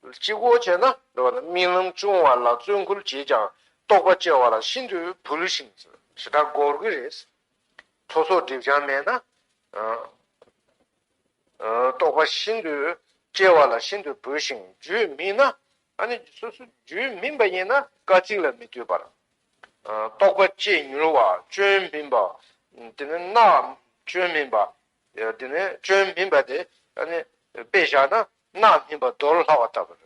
བ་གཅིག་པོ་བྱས་ན་རེད་བ། དམིགས་རྣམ་སྐྱོང་བ་ལ་བརྩོན་ཁུལ་བྱས་ཀྱང་རྟོགས་པ་སྐྱེ་བ་ལ་ཤིན་ཏུ་བུལ་ཞིང་ཞེ་དྲག་འགོར་གྱི་རེད། ཚོགས་གསོག་སྒྲིབ་སྦྱང་མེད་ན། རྟོགས་པ་ཤིན་ཏུ་སྐྱེ་བ་ལ་ཤིན་ཏུ་བུལ་ཞིང་རྒྱུད་སྨིན་ན། ཨ་ནི་སོ་སོ་རྒྱུད་སྨིན་པ་ཡིན་ན་སྐར་རྩིས་ལ་མི་ལྟོས་པར། རྟོགས་པ་སྐྱེ་མྱུར་བ་སྐྱོན་སྨིན་པ། དེ་ནི་རྣག་སྐྱོན་སྨིན་པ། དེ་ནི་སྐྱོན་སྨིན་པ་དེ་ཨ་ནི་དཔེ་བཞག་ན་རྣག་སྨིན་པ་རྡོལ་ལྷག་པ་ལྟ་བུ་རེད།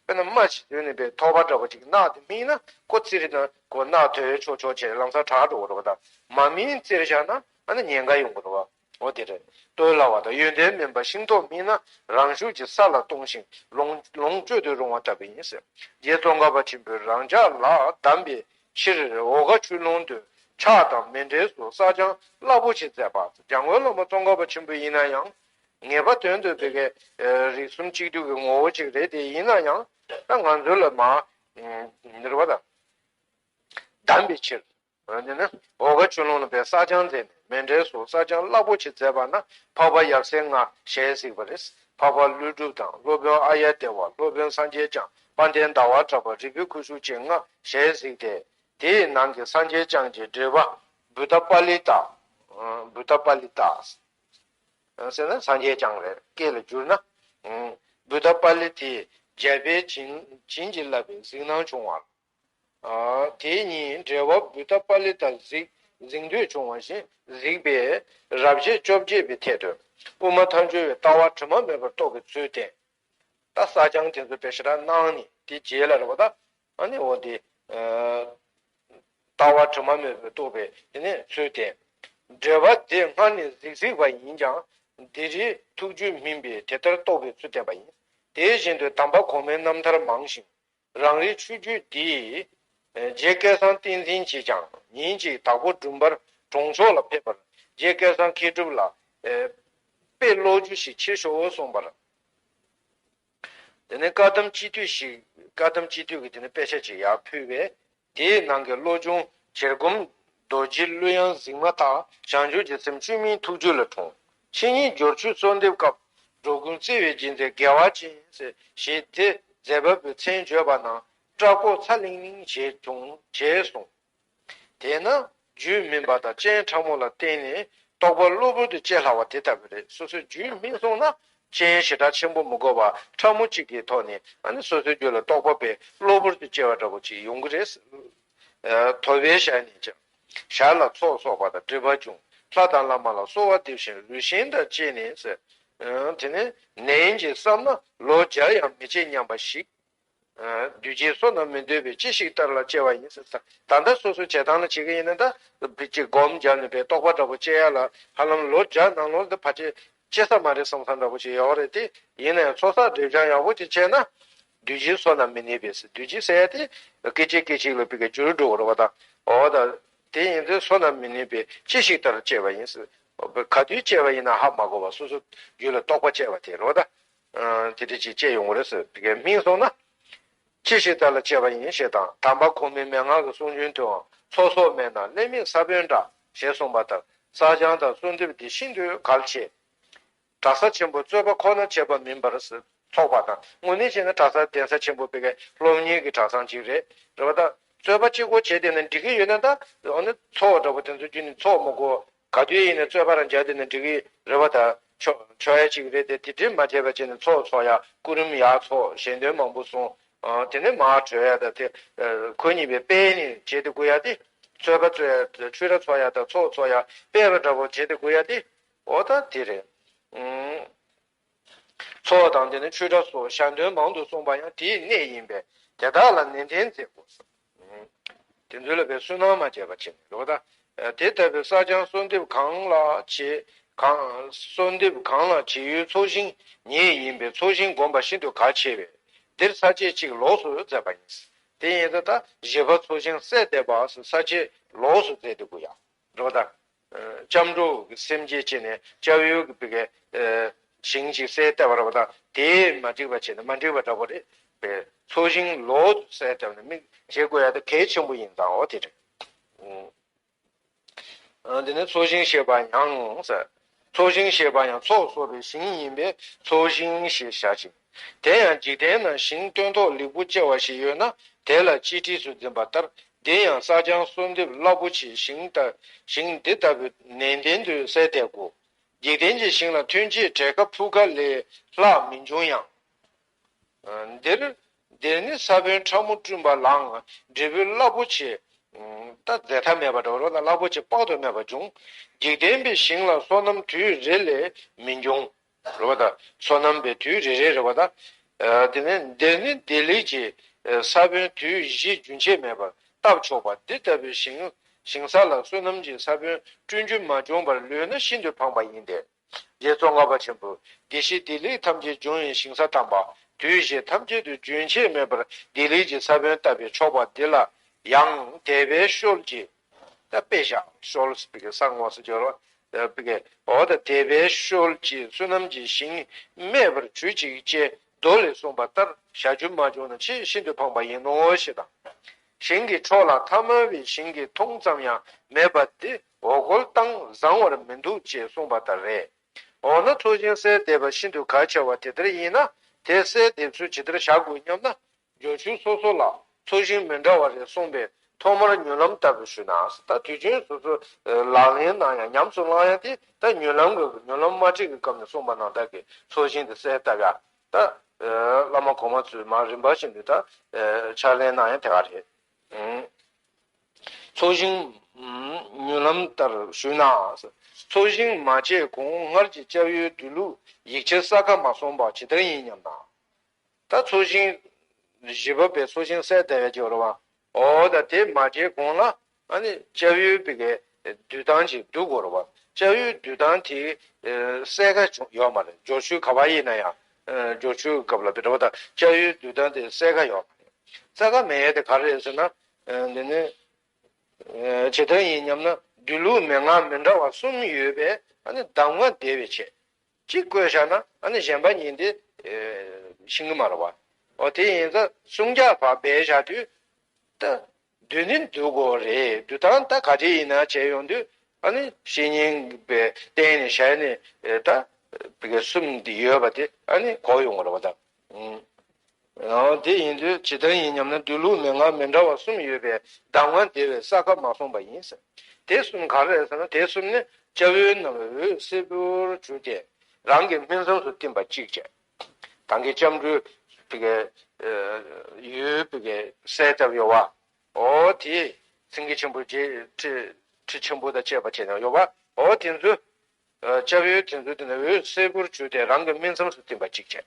དཔེར་ན་རྨ་ཆུ་དོན་ནི་པའི་ཐོགས་པ་འདྲ་པོ་ཅིག་རྣག་དེ་སྨིན་ན་ཁོ་བཙིར་ན་ཁོ་རྣག་དོད་ཆོག་ཆོག་བྱས་ལམ་སང་དྲག་འགྲོ་བ་རེད་བ། ད་མ་སྨིན་བཙིར་བཞག་ན་ཨ་ནི་ཉེན་ཁ་ཡོང་གི་རེད་བ། འོ་དེ་རེད། ལྟོས་སླ་བ་དང་ཡོན་ཏན་སྨིན་པ་ཤིང་ཏོག་སྨིན་ན་རང་ཤུགས་ཀྱིས་ས་ལ་ལྟུང་ཞིང་ལོངས་ལོངས་སྤྱོད་དུ་རུང་བ་ལྟ་བུ་ཡིན་ཟེར། རྗེ་ཙོང་ཁ་པ་ཆེན་པོས་རང་ཅག་ལ་གདམས་པའི་ཕྱིར་འོ་སྐ་ཆུ་ཀླུང་དུ་ཕྱག་དང་མཎྜལ་སོགས་བསགས་སྦྱང་རླབས་པོ་ཆེ་མཛད་པ། འཇམ་མགོན་བླ་མ་ཙོང་ཁ་པ་ཆེན་པོ་ཡིན་ན་ཡང་ངེས་པ་དོན་དུ་བོད་ཀྱི་རིགས་གསུམ་གཅིག་བསྡུས་ཀྱི་ངོ་བོ་གཅིག་རེད་དེ། ཡིན་ན་ཡང་ད་ང་ཚོ་ལ་མ་འདིར་བ་དང་གདམས་པའི་ཕྱིར། འོ་དེ་ནི་འོ་སྐ་ཆུ་ཀླུང་ལ་པའི་བསགས་སྦྱང་མཛད་ནས་མཎྜལ་སོགས་བསགས་སྦྱང་རླབས་པོ་ཆེ་མཛད་པ་ན་འཕགས་པ་ཡབ་སྲས་ལྔ་ཞལ་གཟིགས་པ་རེད། འཕགས་པ་ཀླུ་སྒྲུབ་དང་སློབ་དཔོན་ཨཱརྱ་དེ་བ། སློབ་དཔོན་སངས་རྒྱས་བསྐྱངས། དཔལ་ལྡན་ཟླ་བ་གྲགས་པ། རིལ་བུ་ཁུ་བྱུག་བཅས་ལྔ་ཞལ་གཟིགས་ཏེ། དེའི་ནང་གི་སངས་རྒྱས་བསྐྱངས་ཀྱི་འགྲེལ་པ་བུདྡྷ་པཱ་ལི་ཏ། བུདྡྷ་པཱ་ལི་ཏ་ཟེར་ན་སངས་རྒྱས་བསྐྱངས་རེད། སྐད་ལ་བསྒྱུར་ན། བུདྡྷ་པཱ་ལི་ཏས་རྒྱལ་པོས་བྱིན་བྱིན་གྱིས་བརླབས་པའི་གཟིགས་སྣང་བྱུང་བ། དེ་ཉིད་འགྲེལ་པ་བུདྡྷ་པཱ་ལི་ཏ་གཟིགས་གཟིགས་འདོད་བྱུང་བ་བཞིན་གཟིགས་པས་རབ་བྱེད་བཅོ་བརྒྱད་པའི་ཐད་དུ་དབུ་མ་ཐལ་འགྱུར་བའི་ལྟ་བ་དྲི་མ་མེད་པར་རྟོགས་པའི་ཚུལ་བསྟན། ད་བསགས་སྦྱང་དེ་ཚོ་དཔེ་ཞེ་དྲག་གནང་ནས་དེ་རྗེས་ལ་རེད་བ། ད་ཨ་ནི་འོ་དེ་ལྟ་བ་དྲི་མ་མེད་པར་རྟོགས་པའི་དེ་ནས་ཚུལ་བསྟན། འགྲེལ་པ་དེ་སྔར་ནས་གཟིགས་གཟིགས་པ་ཡིན་ཀྱང་འདི་རིགས་ཐུགས་རྒྱུད་སྨིན་པས་དེ་ལྟར་རྟོགས་པའི་ཚུལ་བསྟན་པ་ཡིན། དེ་བཞིན་དུ་དམ་པ་གོང་མའི་རྣམ་ཐར་མང་ཞིང་། རང་རིག་ཆོས་བརྒྱུད་འདི། རྗེ་སྐལ་བཟང་བསྟན་འཛིན་གྱིས་ཀྱང་ཉིན་གཅིག་དྭགས་པོ་འབྲུམ་པར་གྲོང་ཆོག་ལ་ཕེབས་པར་རྗེ་སྐལ་བཟང་མཁས་གྲུབ་ལ། དཔེ་ཀློག་རྒྱུ་ཞིག་ཕྱིར་ཤོག་གསུངས་པར། དེ་ནས་བཀའ་གདམས་སྤྱི་འཐུས་ཤིག་བཀའ་གདམས་སྤྱི་འཐུས་ཀྱི་དེ་ནས་དཔེ་ཆ་ཅིག་ཡར་ཕུལ་བས། དེའི་ནང་གི་བློ་སྦྱོང་བྱེར་སྒོམ་རྡོ་རྗེ་གླུ་དབྱངས་གཟིགས་མ་ཐག་བྱང་ཆུབ་ཀྱི་སེམས་བཅོས་མིན་ཐུགས་རྒྱུད་ལ་འཁྲུངས། ཕྱི་ཉིན་སྦྱོར་ཆུ་གསོལ་འདེབས་སྐབས་འགྲོ་ཀུན་བརྩེ་བའི་རྗེས་འཛིན་དགེ་བ་ཅན་ཞེས་དེ་མཛད་པ་པོའི་མཚན་བརྗོད་པ་ན་སྐྲ་ཀོ་ཚ་ལིང་ལིང་བྱས་བྱུང་བྱས་སོང་། དེས་ན་རྒྱུད་སྨིན་པ་དང་སྤྱན་ཕྲ་མོ་ལ་བརྟེན་ནས་རྟོགས་པ་གློ་བུར་དུ་སྐྱེ་སླ་བ་དེ་ལྟ་བུ་རེད། སོ་སོའི་རྒྱུད་སྨིན་སོང་ན་སྤྱན་ཞེ་དྲག་ཆེན་པོ་མི་དགོས་པ་ཕྲ་མོ་གཅིག་གི་ཐོག་ནས་ཨ་ནི་སོ་སོའི་རྒྱུད་ལ་རྟོགས་པ་པའི་གློ་བུར་དུ་སྐྱེ་བ་འདྲ་པོ་ཅིག་ཡོང་གི་རེད། ཐོབ་པའི་ཞལ་ནས་ཀྱང་། ཞར་ལ་ཚོགས་གསོག་པ་དང་སྒྲིབ་པ་སྦྱོང་། ལྷ་དང་བླ་མ་ལ་གསོལ་བ་འདེབས་ཤིང་རུས་ཞེན་དང་བཅས་ནས་ཟེར། དེ་ནས་ནན་གྱིས་བསམ་ན་ལོ་བརྒྱ་ཡང་མི་སྐྱེ་སྙམ་པ་ཞིག་བདུད་ཀྱི་བསོད་ནམས་མི་འདོད་པས་ཅི་ཞིག་ལྟར་ལ་སྐྱེ་བ་ཡིན་ཟེར། ད་ལྟ་སོ་སོའི་བྱེད་སྟངས་ལ་བྱེད་ཀྱི་ཡིན་ན་ད་བི་ཅིག་སྒོམ་རྒྱབ་ནས་པའི་རྟོགས་པ་འདྲ་པོ་སྐྱེ་ཡ་ལ་ཧ་ལམ་ལོ་བརྒྱ་ནང་ལོགས་འདི་ཕལ་ཆེར་སྐྱེ་ས་མ་རེད་བསམ་ས་འདྲ་པོ་ཞིག་ཡོད་རེད་དེ། ཡིན་ན་ཡང་ཚོགས་བསགས་སྒྲིབ་སྦྱང་ཡག་པོ་ཅིག་བྱས་ན་བདུད་ཀྱི་བསོད་ནམས་མི་ནུས་པས་ཟེར། བདུད་ཀྱི་ཟེར་ཡ་དེ་སྐད་ཅིག་སྐད་ཅིག་ལ་བི་ཀ་འགྱུར་འགྲོ་གི་རེད་བ། ད་འོ་ད་དེ་ཡིན་ཚེ་བསོད་ནམས་མི་ནུས་པས་ཅི་ཞིག་ལྟར་སྐྱེ་བ་ཡིན་ཟེར། ག་དུས་སྐྱེ་བ་ཡིན་ན་ཧ་མ་གོ་བ་སོ་སོ་རྒྱུད་ལ་རྟོགས་པ་སྐྱེ་བ་དེ་རེད་བ། ད། དེ་འདྲ་ཅིག་སྐྱེ་ཡོང་གི་རེད་ཟེར། དེ་གའི་སྨིན་སོང་ན། ཅི་ཞིག་ལྟར་ལ་སྐྱེ་བ་ཡིན་ཞེས་དང་། དམ་པ་གོང་མའི་མན་ངག་གི་གསུང་རྒྱུན་དུའང་ཚོགས་གསོག་མེད་ན་ཀླད་མེད་ས་བོན་འདྲ་ཞེས་གསུངས་པ་ལྟར་བསགས་སྦྱང་དང་གསོལ་འདེབས་འདི་ཤིན་ཏུ་གལ་ཆེ། གྲྭ་ས་ཆེན་པོ་རྩོད་པ་ཁོ་ན་བྱེད་པ་མིན་པར་ཚོགས་པ་དང་དངོས་གནས་བྱས་ན་གྲྭ་ས་གདན་ས་ཆེན་པོ་བོད་ཀྱི་སློབ་གཉེར་གྱི་གྲྭ་ཚང་ཅིག་རེད། རེད་བ། ད་རྩོད་པ་གཅིག་པོ་བྱས་བསྡད་ན་འགྲིག་གི་ཡོད་ན་ད་འོ་ན་ཚོགས་འདྲ་པོ་དེ་ཚོ་བརྒྱུད་ནས་ཚོགས་མི་དགོས། ག་དུས་ཡིན་ནའི་རྩོད་པ་རང་བྱ་དེ་ནི་འགྲིག་གི་རེད་བ། ད་ཆོ་ཆོ་ཡ་གཅིག་རེད་དེ། དེ་འདྲའི་མ་བྱས་པ་བྱས་ནས་ཚོགས་ཚོགས་ཡ་སྐུ་རིམ་ཡར་ཚོགས་ཞལ་འདོན་མང་པོ་གསུང་། དེ་ནས་མར་གྲོལ་ཡ་ད་དེ་ཁོ་གཉིས་པའི་སྤེལ་ནས་བྱེད་དེ་དགོས་ཡ་དེ། རྩོད་པ་རྩོད་ཡ་ཆོས་ར་ཚོགས་ཡ་ད་ཚོགས་ཚོགས་ཡ་སྤེལ་བ་འདྲ་པོ་བྱེད་དེ་དགོས་ཡ་དེ། འོ་ད་དེ་རེད། ཚོགས་དང་དེ་ནས་ཆོས་གྲྭ་སོགས་ཞལ་འདོན་མང་དུ་གསུངས་པ་ཡང་དེའི་གནད་ཡིན་པས་དེ་དག་ལ་ནན་ཏན་མཛད་དགོས། དེ་ཚོ་ལ་བའི་བསོད་ནམས་མ་བྱས་པ་བྱས་ནས་རོ་ད། དེ་ལྟ་བུའི་བསགས་སྦྱང་གསོལ་འདེབས་གང་ལ་བྱེད་གང་གསོལ་འདེབས་གང་ལ་བྱེད་ཡུལ་ཚོགས་ཞིང་ཉིད་ཡིན་པས་ཚོགས་ཞིང་བསྒོམ་པ་ཤིན་ཏུ་གལ་ཆེ་བས་འདིར་ས་བཅད་གཅིག་ལོགས་སུ་མཛད་པ་ཡིན། དེ་ཡིན་ད་ད་བཞི་པ་ཚོགས་ཞིང་གསལ་འདེབས་པ་ཟེར་ས་བཅད་ལོགས་སུ་མཛད་འདུག་གོ་ཡ། རེད་པ་ད། ཨ་སྐྱབས་འགྲོ་གི་སེམས་བསྐྱེད་བྱས་ནས་སྐྱབས་ཡུལ་གྱི་བི་གའི་ཨ་ཞིང་ཅིག་གསལ་བཏབ་པ་རེད་པ་ད། དེ་མ་འགྲིག་པ་བྱས་ནས་མ་འགྲིག་པ་འདྲ་པོ་རེད་པས། ཚོགས་ཞིང་ལོགས་སུ་གསལ་བཏབ་ནས་མི་བྱེད་དགོས་ཡ་ད་གལ་ཆེན་པོ་ཡིན་ཙང་འོ་དེ་རེད། ཨུ། ཨ་དེ་ནས་ཚོགས་ཞིང་ཞེས་པ་ཡང་ཟེར། ཚོགས་ཞིང་ཞེས་པ་ཡང་ཚོགས་གསོག་པའི་ཞིང་ཡིན་པས་ཚོགས་ཞིང་ཞེས་བྱ་ཞིང་། དེ་ཡང་འཇིག་རྟེན་ན་ཞིང་སྟོན་ཐོག་ལེགས་པོ་སྐྱེ་བ་ཞིག་ཡོད་ན་དེ་ལ་གཅེས་སྤྲས་སུ་འཛིན་པ་ལྟར། འདི་ཡང་གསག་སྦྱང་གསོལ་འདེབས་རླབས་པོ་ཆེའི་ཞིང་ལྟ་ཞིང་འདི་ལྟ་བུའི་ནན་ཏན་དུ་གསལ་འདེབས་དགོས། འཇིག་རྟེན་གྱི་ཞིང་ལ་ཐོན་སྐྱེད་བྲེ་ཁ་ཕུ་ཁ་ལས་ལྷག་མི་འབྱུང་ཡང་། འདིར། འདིར་ནི་ས་བོན་ཕྲ་མོ་བསྐྲུན་པ་ལའང་འབྲས་བུ་རླབས་པོ་ཆེ། ད་འཛད་མཐའ་མེད་པ་འདྲ་བོ་རོ་ལ་རླབས་པོ་ཆེ་དཔག་ཏུ་མེད་པ་འབྱུང་། འཇིག་རྟེན་པའི་ཞིང་ལ་སོ་ནམ་དུས་རེ་ལས་མི་འབྱུང་། རེད་པ་ད། སོ་ནམ་པའི་དུས་རེ་རེ་རེད་པ་ད། དེ་ནས་འདིར་ནི་བདེ་ལེགས་ཀྱི་ས་བོན་དུས་བཞི་རྒྱུན་ཆད་མེད་པར་བཏབ་ཆོག་པ་འདི་ལྟ་བུའི་ཞིང་ཞིང་ས་ལ་སོ་ནམ་གྱི་ས་བོན་བསྐྲུན་རྒྱུ་མ་བྱུང་བར་ལུས་ན་ཤིན་ཏུ་ཕངས་པ་ཡིན་ཏེ། རྗེ་ཙོང་ཁ་པ་ཆེན་པོས་བདེ་གཤེགས་བདེ་ལེགས་ཐམས་ཅད་འབྱུང་བའི་ཞིང་ས་དམ་པ་དུས་བཞི་ཐམས་ཅད་དུ་རྒྱུན་ཆད་མེད་པར་བདེ་ལེགས་ཀྱི་ས་བོན་བཏབ་པས་ཆོག་པ་འདི་ལ་ཡང་དད་པའི་གཤོལ་གྱིས། ད་དཔེ་བཞག་གཤོལ་ཟེར་བའི་གི་ས་ངོས་སུ་སྦྱོར་བ་བི་གའི་འོ་ད་དད་པའི་གཤོལ་གྱིས་བསོད་ནམས་ཀྱི་ཞིང་སྨེ་བར་གྱུར་ཅིག་ཅེས་མདོ་ལས་གསུངས་པ་ལྟར་བྱ་རྒྱུ་མ་བྱུང་ན་ཆེས་ཤིན་ཏུ་ཕངས་པ་ཡིན་ནོ་ཞེས་དང་། ཞིང་གི་ཕྱོགས་ལ་ཐ་མལ་པའི་ཞིང་གི་མཐོངས་ཙམ་ཡང་མེད་པ་དེ་འོ་སྐོལ་བཏང་བཟང་བར་མི་འདུག་ཅེས་གསུངས་པ་ལྟར་རེད། འོ་ན་ཚོགས་ཞིང་གསལ་འདེབས་པ་ཤིན་ཏུ་གལ་ཆེ་བ་དེ་ལྟར་ཡིན་ན་དེ་གསལ་འདེབས་ཚུལ་ཇི་ལྟར་བྱ་དགོས་སྙམ་ན། སྦྱོར་ཆོས་སོ་སོ་ལ་ཚོགས་ཞིང་མི་འདྲ་བ་རེ་གསུངས་པས་ཐོག་མར་མྱུར་ལམ་ལྟ་བུ་ཞུས་ན། ད་དུས་རྒྱུན་སོ་སོ་ལག་ལེན་གནང་ཡང་ཉམས་སུ་བླང་ཡང་དེ་ད་མྱུར་ལམ་གྱི་མྱུར་ལམ་མ་ཁྲིད་ཀྱི་སྐབས་ནས་གསུངས་པ་ནང་ལྟར་གྱི་ཚོགས་ཞིང་དེ་གསལ་བཏབ་ཡ། ད་བླ་མ་གོང་མ་ཚོས་མར་རིམ་པ་བཞིན་དུ་ད་ཕྱག་ལེན་གནང་ཡང་དེ་ག་རེད། ཚོགས་ཞིང་མྱུར་ལམ་ལྟར་ཞུས་ན། ཚོགས་ཞིང་མ་བྱས་གོང་སྔར་གྱི་སྐྱབས་ཡུལ་འདུས་ལུགས་ཡིག་ཆར་གསལ་ཁ་མ་སོང་བ་ཇི་ལྟར་ཡིན་སྙམ་ན། ད་ཚོགས་ཞིང་བཞི་པ་པའི་ཚོགས་ཞིང་གསལ་བཏབ་ཡ་ཅིག་ཡོད་རེད་བ། འོ་ད་དེ་མ་བྱས་གོང་ལ་ཨ་ནི་སྐྱབས་ཡུལ་པའི་གི་འདུས་སྟངས་ཅིག་འདུག་གོ་རེད་བ། སྐྱབས་ཡུལ་འདུས་སྟངས་དེ་གསལ་ཁ་ཅུང་ཡོད་མ་རེད། སྦྱོར་ཆོས་ག་པར་ཡིན་ན་ཡང་སྦྱོར་ཆོས་ཀྱི་སྐབས་ལ་བི་འགྲོ་བ་དང་སྐྱབས་ཡུལ་འདུས་སྟངས་དེ་གསལ་ཁ་ཡོད་མ་རེད། གསལ་ཁ་མེད་ཡ་དེ་ག་རེ་རེད་ཟེར་ན། འདི་ནི་ཇི་ལྟར་ཡིན་སྙམ་ན་འདུས་ལུགས་མན་ངག་མི་འདྲ་བ་གསུམ་ཡོད་པས་ཨ་ནི་གདམས་ངག་བདེ་བའི་ཆེད། གཅིག་བཀོད་བཞག་ན་ཨ་ནི་གཞན་པ་ཡིན་ཏེ་ཤེས་ཀྱི་མ་རེད་བ། འོ་དེ་ཡིན་ཙང་གསུམ་ཀ་བ་སྦས་བཞག་དུས་ད་འདུས་ནི་འདུས་དགོས་རེད། འདུས་སྟངས་ད་ག་རེ་ཡིན་ན་བྱས་ཡོང་དུས་ཨ་ནི་བཤེས་གཉེན་པའི་བསྟེན་ནས་བྱས་ནས་ད་བི་ག་གསུམ་འདི་ཡོད་པ་དེ་ཨ་ནི་གོ་ཡོང་བ་རེད་བ་ད། ཨང་། དེ་ཡིན་དུས་ཇི་ལྟར་ཡིན་སྙམ་ན་འདུས་ལུགས་མན་ངག་མི་འདྲ་བ་གསུམ་ཡོད་པས་གདམས་ངག་བདེ་བའི་གསལ་ཁ་མ་སོང་བ་ཡིན་ཟེར། དེ་གསུམ་ག་རེ་རེད་ཟེར་ན་དེ་གསུམ་ནི་སྐྱབས་ཡུལ་རྣམས་འོད་སེར་པོར་གྱུར་ཏེ་རང་གི་སྨིན་མཚམས་སུ་བསྟིམ་པ་གཅིག་བྱས། ད་གིན་སྐྱབས་འགྲོའི་བི་གའི་ཡུལ་བི་གའི་གསལ་བཏབ་ཡོད་བ། འོ་དེ་སེང་གེ་ཆེན་པོ་རྗེ་ཁྲི་ཁྲི་ཆེན་པོ་དང་བཅས་པ་བྱས་ནས་ཡོད་བ། འོ་དེ་ཚོ། སྐྱབས་ཡུལ་དེ་ཚོ་དེ་ནི་འོད་སེར་པོར་གྱུར་ཏེ་རང་གི་སྨིན་མཚམས་སུ་བསྟིམ་པ་གཅིག་བྱས།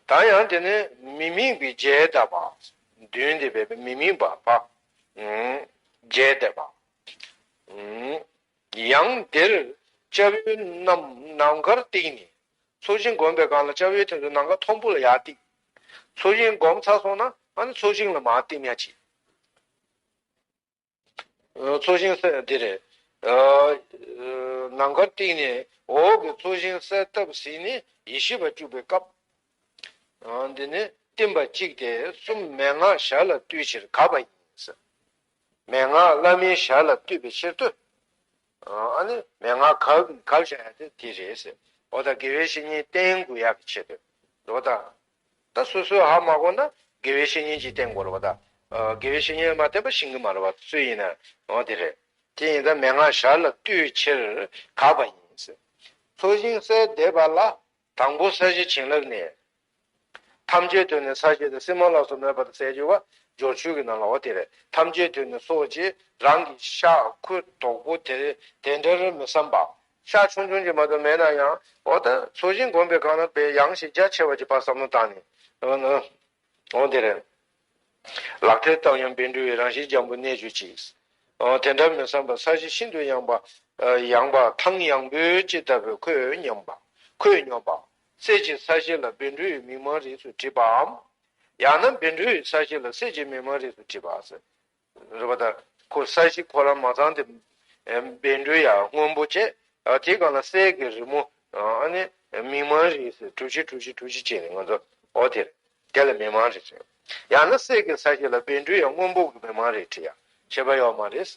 ད་ཡང་དེ་ནི་མི་དམིགས་པའི་རྒྱས་གདབ་པ། མདུན་དེ་བས་མི་དམིགས་པ་ཕ། རྒྱས་གདབ་པ། ཡང་འདིར་སྐྱབས་ཡུལ་རྣམས་ནམ་མཁར་བཏེགས་ནས། ཚོགས་ཞིང་བསྒོམ་པའི་སྒང་ལ་སྐྱབས་ཡུལ་དེ་ཚོ་ནམ་མཁའ་མཐོན་པོ་ལ་ཡར་བཏེགས། ཚོགས་ཞིང་བསྒོམ་ཚར་སོང་ན་ཨ་ནི་ཚོགས་ཞིང་ལ་མར་བསྟིམ་ཡ་བྱེད། ཚོགས་ཞིང་གསལ་འདི་རེད། ནམ་མཁར་བཏེགས་ནས་འོག་གི་ཚོགས་ཞིང་གསལ་བཏབ་ཟིན་ནས་ཡེ་ཤེས་པ་བཅུག་པའི་སྐབས། འདི་ནི་བསྟིམ་པ་གཅིག་སྟེ་གསུམ་མན་ངག་ཞར་ལ་བཏུད་ཕྱིར་གབ་པ་ཡིན། མན་ངག་བླ་མེད་ཞར་ལ་བཏུད་པའི་ཕྱིར་དུ། ཨ་ནི་མན་ངག་གབ་གབ་བཞག་ཡ་དེ་དེ་རེད་ཟེར། འོ་ད་དགེ་བའི་བཤེས་གཉེན་བསྟེན་དགོས་ཡག་གི་ཆེད་དུ། འོ་ད། ད་སོ་སོས་ཧ་མ་གོ་ན་དགེ་བའི་བཤེས་གཉེན་གྱིས་བསྟེན་དགོས་རེད་བ་ད། དགེ་བའི་བཤེས་གཉེན་མ་བསྟེན་པ་ཤེས་ཀྱི་མ་རེད་བ་སུ་ཡིན་ན། འོ་དེ་རེད། དེ་ཡིན་ད་མན་ངག་ཞར་ལ་བཏུད་ཕྱིར་གབ་པ་ཡིན་ཟེར། ཚོགས་ཞིང་གསལ་འདེབས་པ་ལ། དང་པོ་ས་གཞི་བྱིན་རླབས་ནས། ཐམས་ཅད་དོན་ནི་ས་གཞི་དང་སེམས་མ་ལ་སོགས་མེད་པར་གསལ་གྱུར་པ་སྦྱོར་ཆོས་ཀྱི་ནང་ལ་འོ་དེ་རེད། ཐམས་ཅད་དོན་ནི་སོགས་ཀྱིས་རང་གི་ཤ་ཁུ་དོག་པོ་དེ་དེ་འདྲར་མི་བསམ་པ། ཤ་ཆུང་ཆུང་ཅིག་མ་གཏོགས་མེད་ན་ཡང་འོ་ད་ཚོགས་ཞིང་བསྒོམས་པའི་སྒང་ལ་དཔེ་ཡངས་ཤིང་རྒྱ་ཆེ་བ་ཅིག་ཕར་བསམ་བློ་བཏང་ནས། འོ་དེ་རེད། ལག་མཐིལ་བཏབ་ཡང་བཻ་ཌཱུརྱའི་རང་བཞིན་འཇམ་པོ་གནས་གྱུར་ཅིག། འོ་དེ་འདྲ་མི་བསམ་པར་ས་གཞི་ཤིན་ཏུ་ཡངས་པ། ཡངས་པ་ཐང་ཡངས་པོའི་ཅི་ལྟ་བུའི་ཁོད་སྙོམས་པ། ཁོད་སྙོམས་པ། གསེར་གྱི་ས་གཞི་ལ་བཻ་ཌཱུརྱའི་མིག་མངས་རིས་སུ་བྲིས་པའམ། ཡང་ན་བཻ་ཌཱུརྱའི་ས་གཞི་ལ་གསེར་གྱི་མིག་དམར་རིས་སུ་བྲིས་པ་ཟེར། རེད་པ། ད་ཁོ་ས་གཞི་ཁོ་རང་མ་ཚང་དེ་བཻ་ཌཱུརྱ་སྔོན་པོ་བྱས། དེའི་སྒང་ལ་གསེར་གྱི་རི་མོ། ཨ་ནི་མིག་དམར་རིས་སུ་གྲུ་བཞི་གྲུ་བཞི་གྲུ་བཞི་བྱས་ནས་ང་ཚོ། འོ་དེ་རེད། དེ་ལ་མིག་དམར་རིས་ཟེར། ཡང་ན་གསེར་གྱི་ས་གཞི་ལ་བཻ་ཌཱུརྱ་སྔོན་པོ་གི་མིག་དམར་རིས་བྲིས་ཡ། ཁྱད་པར་ཡོད་མ་རེད།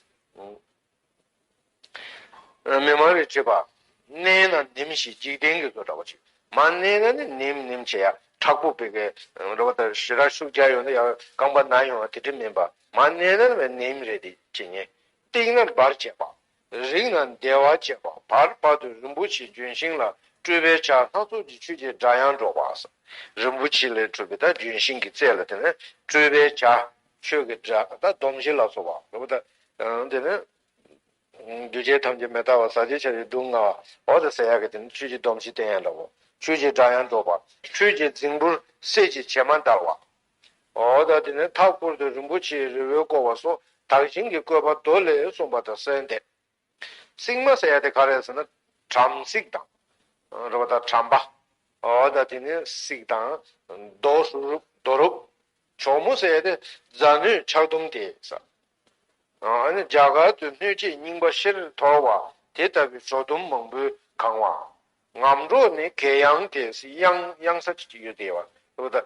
མིག་དམར་རིས་བྲིས་པ། མནན་ན་ནིམ་ཞེས་འཇིག་རྟེན་གྱི་བཟོ་འདྲ་བོ་ཅིག་མར་མནན་ན་ནི་ནིམ་ནིམ་བྱེད་ཡ། མཁྲེགས་པོ་བོད་སྐད་རེད་པ། ད་ཞེ་དྲག་ཤུགས་རྒྱག་ཡོང་ན་ཡང་རྐང་པ་ན་ཡོང་བ་དེ་འདྲ་མིན་པ། མར་མནན་ན་ནི་ནིམ་རེད་དེ་བྱེད་ཉན། བཏེགས་ན་འབར་བྱེད་པ། རིག་ན་བདེ་བ་བྱེད་པ། བར་བར་དུ་རིན་པོ་ཆེའི་ལྗོན་ཤིང་ལ་སྤྲུལ་པའི་ཆར་སྣ་ཚོགས་ཀྱི་ཆོས་ཀྱི་སྒྲ་དབྱངས་སྒྲོག་པ། རིན་པོ་ཆེ་ལས་གྲུབ་པའི་ད་ལྗོན་ཤིང་གི་རྩེ་ལ་དེ་ནས་སྤྲུལ་པའི་ཆར། ཆོས་ཀྱི་སྒྲ། ད་སྡོམ་བཞི་ལ་སོགས་པ་རེད་པ། ད་དེ་ནས། འདུས་བྱས་ཐམས་ཅད་མི་རྟག་པ། ཟག་བཅས་ཆགས་ཞེན་སྡུག་བསྔལ་བ། འོ་དེ་ཟེར་ཡག་གི་དེ་ནི་ཆོས་ཀྱི་སྡོམ་བཞི་བསྟན་ཡང་འདྲ་བོ། ཆོས་ཀྱི་སྒྲ་དབྱངས་སྒྲོག་པ། ཆོས་ཀྱི་རྫིང་བུར་གསེར་གྱི་བྱེ་མ་བརྡལ་བ། འོ་ད་དེ་ནི་མཐའ་བསྐོར་དུ་རིན་པོ་ཆེའི་རི་བོས་བསྐོར་བ་སོགས་དག་ཞིང་གི་བཀོད་པ་མདོ་ལས་གསུངས་པ་དང་གསོལ་འདེབས། སིལ་མ་ཟེར་ཡ་དེ་ག་རེ་ཟེར་ན། བྲམ་ཟེ་དང་། རེད་པ། ད་བྲམ་པ། འོ་ད་དེ་ནི་ཟེ་དང་། རྡོ་རུབ་རྡོ་རུབ། གྱོག་མོ་ཟེར་ཡ་དེ་རྫ་སྣོད་ཆག་དུམ་དེ་ཟེར། ཨ་ནི་རྒྱ་གར་དུ་སྣོད་སྤྱད་རྙིང་པ་ཤེར་འཐོར་བ་དེ་ལྟ་བུའི་གྱོག་དུམ་མང་པོས་གང་བ། ངམ་སྒྲོག་ནི་གད་ཡངས་ཏེ། གཡང་གཡང་ས་ཅིག་ཡོད་དེ་བ། འོ་ད་